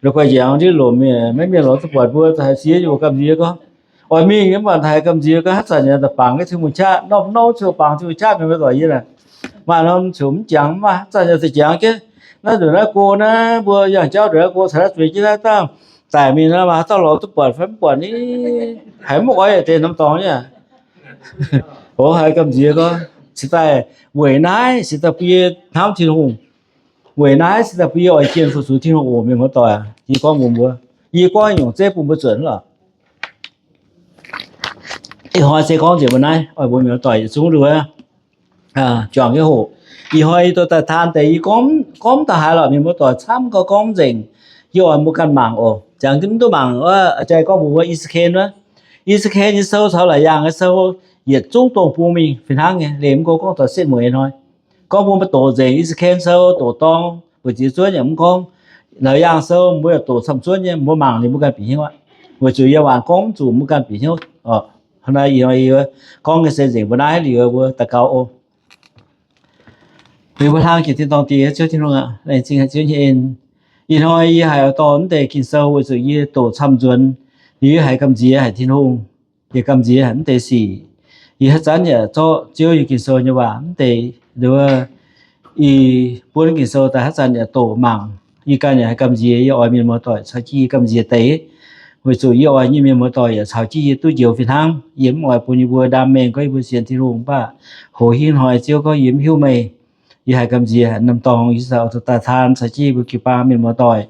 la'guaih njangx ndiev lomc mienh, maiv mienh lorz duqv buatc mbuo, haiz siex nyungc gamh nziex gorngv, oix mingh mv baac haiz gamh nziex gorngv haaix zanc yaac daaih bangc jienv Tin-Hungh qaqv, norm norm ziouc bangc Tin-Hungh qaqv, mienh muoz-doic. Yie naaic maaih norm ziouc mv jangx, maaih haaix zanc yaac daaih jangx jienv. Naaiv nzunc naaiv go naaiv mbuo yangh jauv nzunc naaiv go caux naaiv zueiz jienv naaiv dangh daic mingh nor, maaih haaix dauh lorz duqv buatc fai mv buatc ni? Haiz mv oix deix norm dorngx nyei. Oc, haiz gamh nziex gorngv, cingx daaih weic naaiv cingx daaih bun yie hnamv Tin-Hungh. Weic naaiv cingx daaih bun yie oix jienh fu-sux Tin-Hungh oc, mienh muoz-doic. Yie gorngv mbuox mbuo, yie gorngv nyungc zeiv bun mbuo zuotc lorqc. Ih hnoi se gorngv nzengc mbuo naaiv, oix mbuox mienh muoz-doic yietc zungv nduov juangc jienv hoqc. Ih hnoi yie dorh daaih taan deix yie gorngv, gorngv mv daaih haaix lorqc, mienh muoz-doic camv gorngv gorngv mv nzengc. Yie oix mbuo ganh mangc oc. Jangx jienv mv duqv mangc, jai gorngv mbuox mbuo I^saa^ken wuov. I^saa^ken nyei sou caux Laaix Yaangh nyei sou yietc zungv dongh bung mingh fih hnangv nyei. Liemh mv go gorngv taux setv mueiz hnoi. Gorngv mbuo mbuo doqc nzengc I^saa^ken sou doqc dorng mbu'ziex zuonv yaac mv gorngv, Laauc Yaangh sou mbuo yaac doqc camv zuonv nyei, mbuo mangc liuz mbuo ganh bieqc hnyouv aqv. Weic zuqc yie waac gorngv mv zuqc mbuo ganh bieqc hnyouv. Hnangv naaiv yie gorngv nyei se nzengc mbuo naaiv liuz mbuo daux gaux oc. Liuz mbuo hlang jiex tin-dorngh diex Ziouv Tin-Hungh aac, laengz zingh haic Ziouv nyei en. Ih hnoi yie haiz oix dorh mv deix Ging-Sou weic zuqc yie doqc camv nzuonx, liuz yie haiz gamh nziex haic Tin-Hungh. Yie gamh nziex haic mv deix sic. Yie haaix zanc yaac zorqv Ziouv nyei Ging-Sou nyei waac mv deix nduov, ih buonv Ging-Sou daaih haaix zanc yaac doqc mangc. Yie ganh yaac haiz gamh nziex, yie oix mienh muoz-doic caux jienv yie gamh nziex deix. Weic zuqc yie oix nyei mienh muoz-doic yaac caux jienv yie duqv njoux fih hnangv. Yie mv oix bun yie mbuo ndaam mengh gorngv yie mbuo sienx Tin-Hungh, mv baac hoz hingv hnoi Ziouv gorngv yie mv hiuv meih. Yie haiz gamh nziex haic norm dorngx, yie caux daaih taan caux jienv yie mbuo jiu-baang mienh muoz-doic,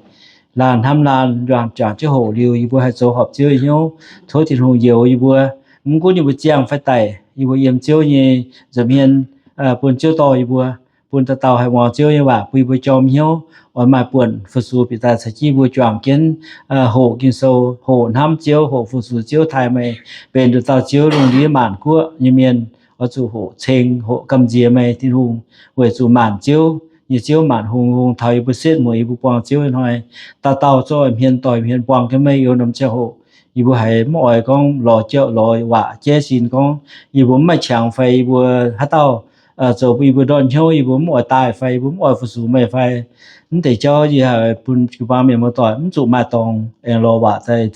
laanh hnamv laanh, njuangc juangc jienv hoqc liuz, yie mbuo haih zoux horpc Ziouv nyei hnyouv, tov Tin-Hungh njoux yie mbuo. Mv gunv yie mbuo ziangh fai daic, yie mbuo yiem Ziouv nyei nza'hmien, bun Ziouv dorh yie mbuo, bun dauh dauh haih muangx Ziouv nyei waac, bun yie mbuo jorm hnyouv, oix maaih buonc fu-sux bieqc daaih caux jienv yie mbuo juangc jienv hoqc Ging-Sou, hoqc hnamv Ziouv, hoqc fu-sux Ziouv, taaih meih benx nduqc dauh Ziouv lungh ndiev maanc guoqv nyei mienh. Oix zuqc hoqc ceng, hoqc gamh nziex meih Tin-Hungh, weic zuqc maanc Ziouv nyei Ziouv, maanc hungh hungh taux yie mbuo setv mueiz yie mbuo buangh Ziouv hnoi, dauh dauh zungv oix hmien doic hmien buangh jienv meih. Yiem norm ziangh hoc yie mbuo haiz mv oix gorngv lorz jauv lorz waac jaiv sin gorngv yie mbuo mv maaih qangx fai yie mbuo haaix dauh zoux bun yie mbuo ndortv hnyouv, yie mbuo mv oix daaih fai yie mbuo mv oix fu-sux meih fai. Mv deix jauv yie haiz bun jiu-baang mienh muoz-doic mv zuqc maaih dorngx aengx lorz waac daaih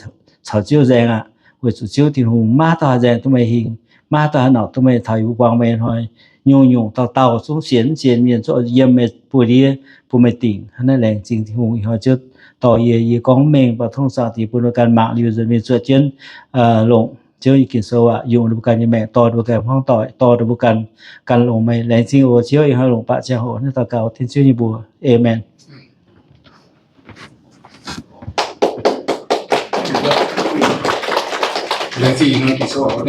caux Ziouv nzaeng aqv. Weic zuqc Ziouv Tin-Hungh, maiv haaix dauh haih nzaeng duqv meih hingh, maiv haaix dauh haih nauc duqv meih taux yie mbuo buangh meih hnoi. Nyungc-nyungc dauh dauh zungv sienx mv sienx mienh zungv yiem meih buoz-ndiev bun meih dingc. Hnangv naaiv laengz zingh Tin-Hungh ih hnoi Ziouv dorh yie, yie gorngv mv mengh, mv baac tongx zaangc diex bun mbuo ganh mangc liuz nzunc mingh zuotc jienv longc Ziouv nyei Ging-Sou aqv, yungz ninh mbuo ganh nyei maengc, dorh ninh mbuo ganh hmuangv doic, dorh ninh mbuo ganh, ganh longc meih. Laengz zingh oc Ziouv, ih hnoi longc baac ziangh hoc naaiv daux gaux tin Ziouv nyei mbuox. Aamen. Laengz zingh ih hnoi Ging-Sou aqv.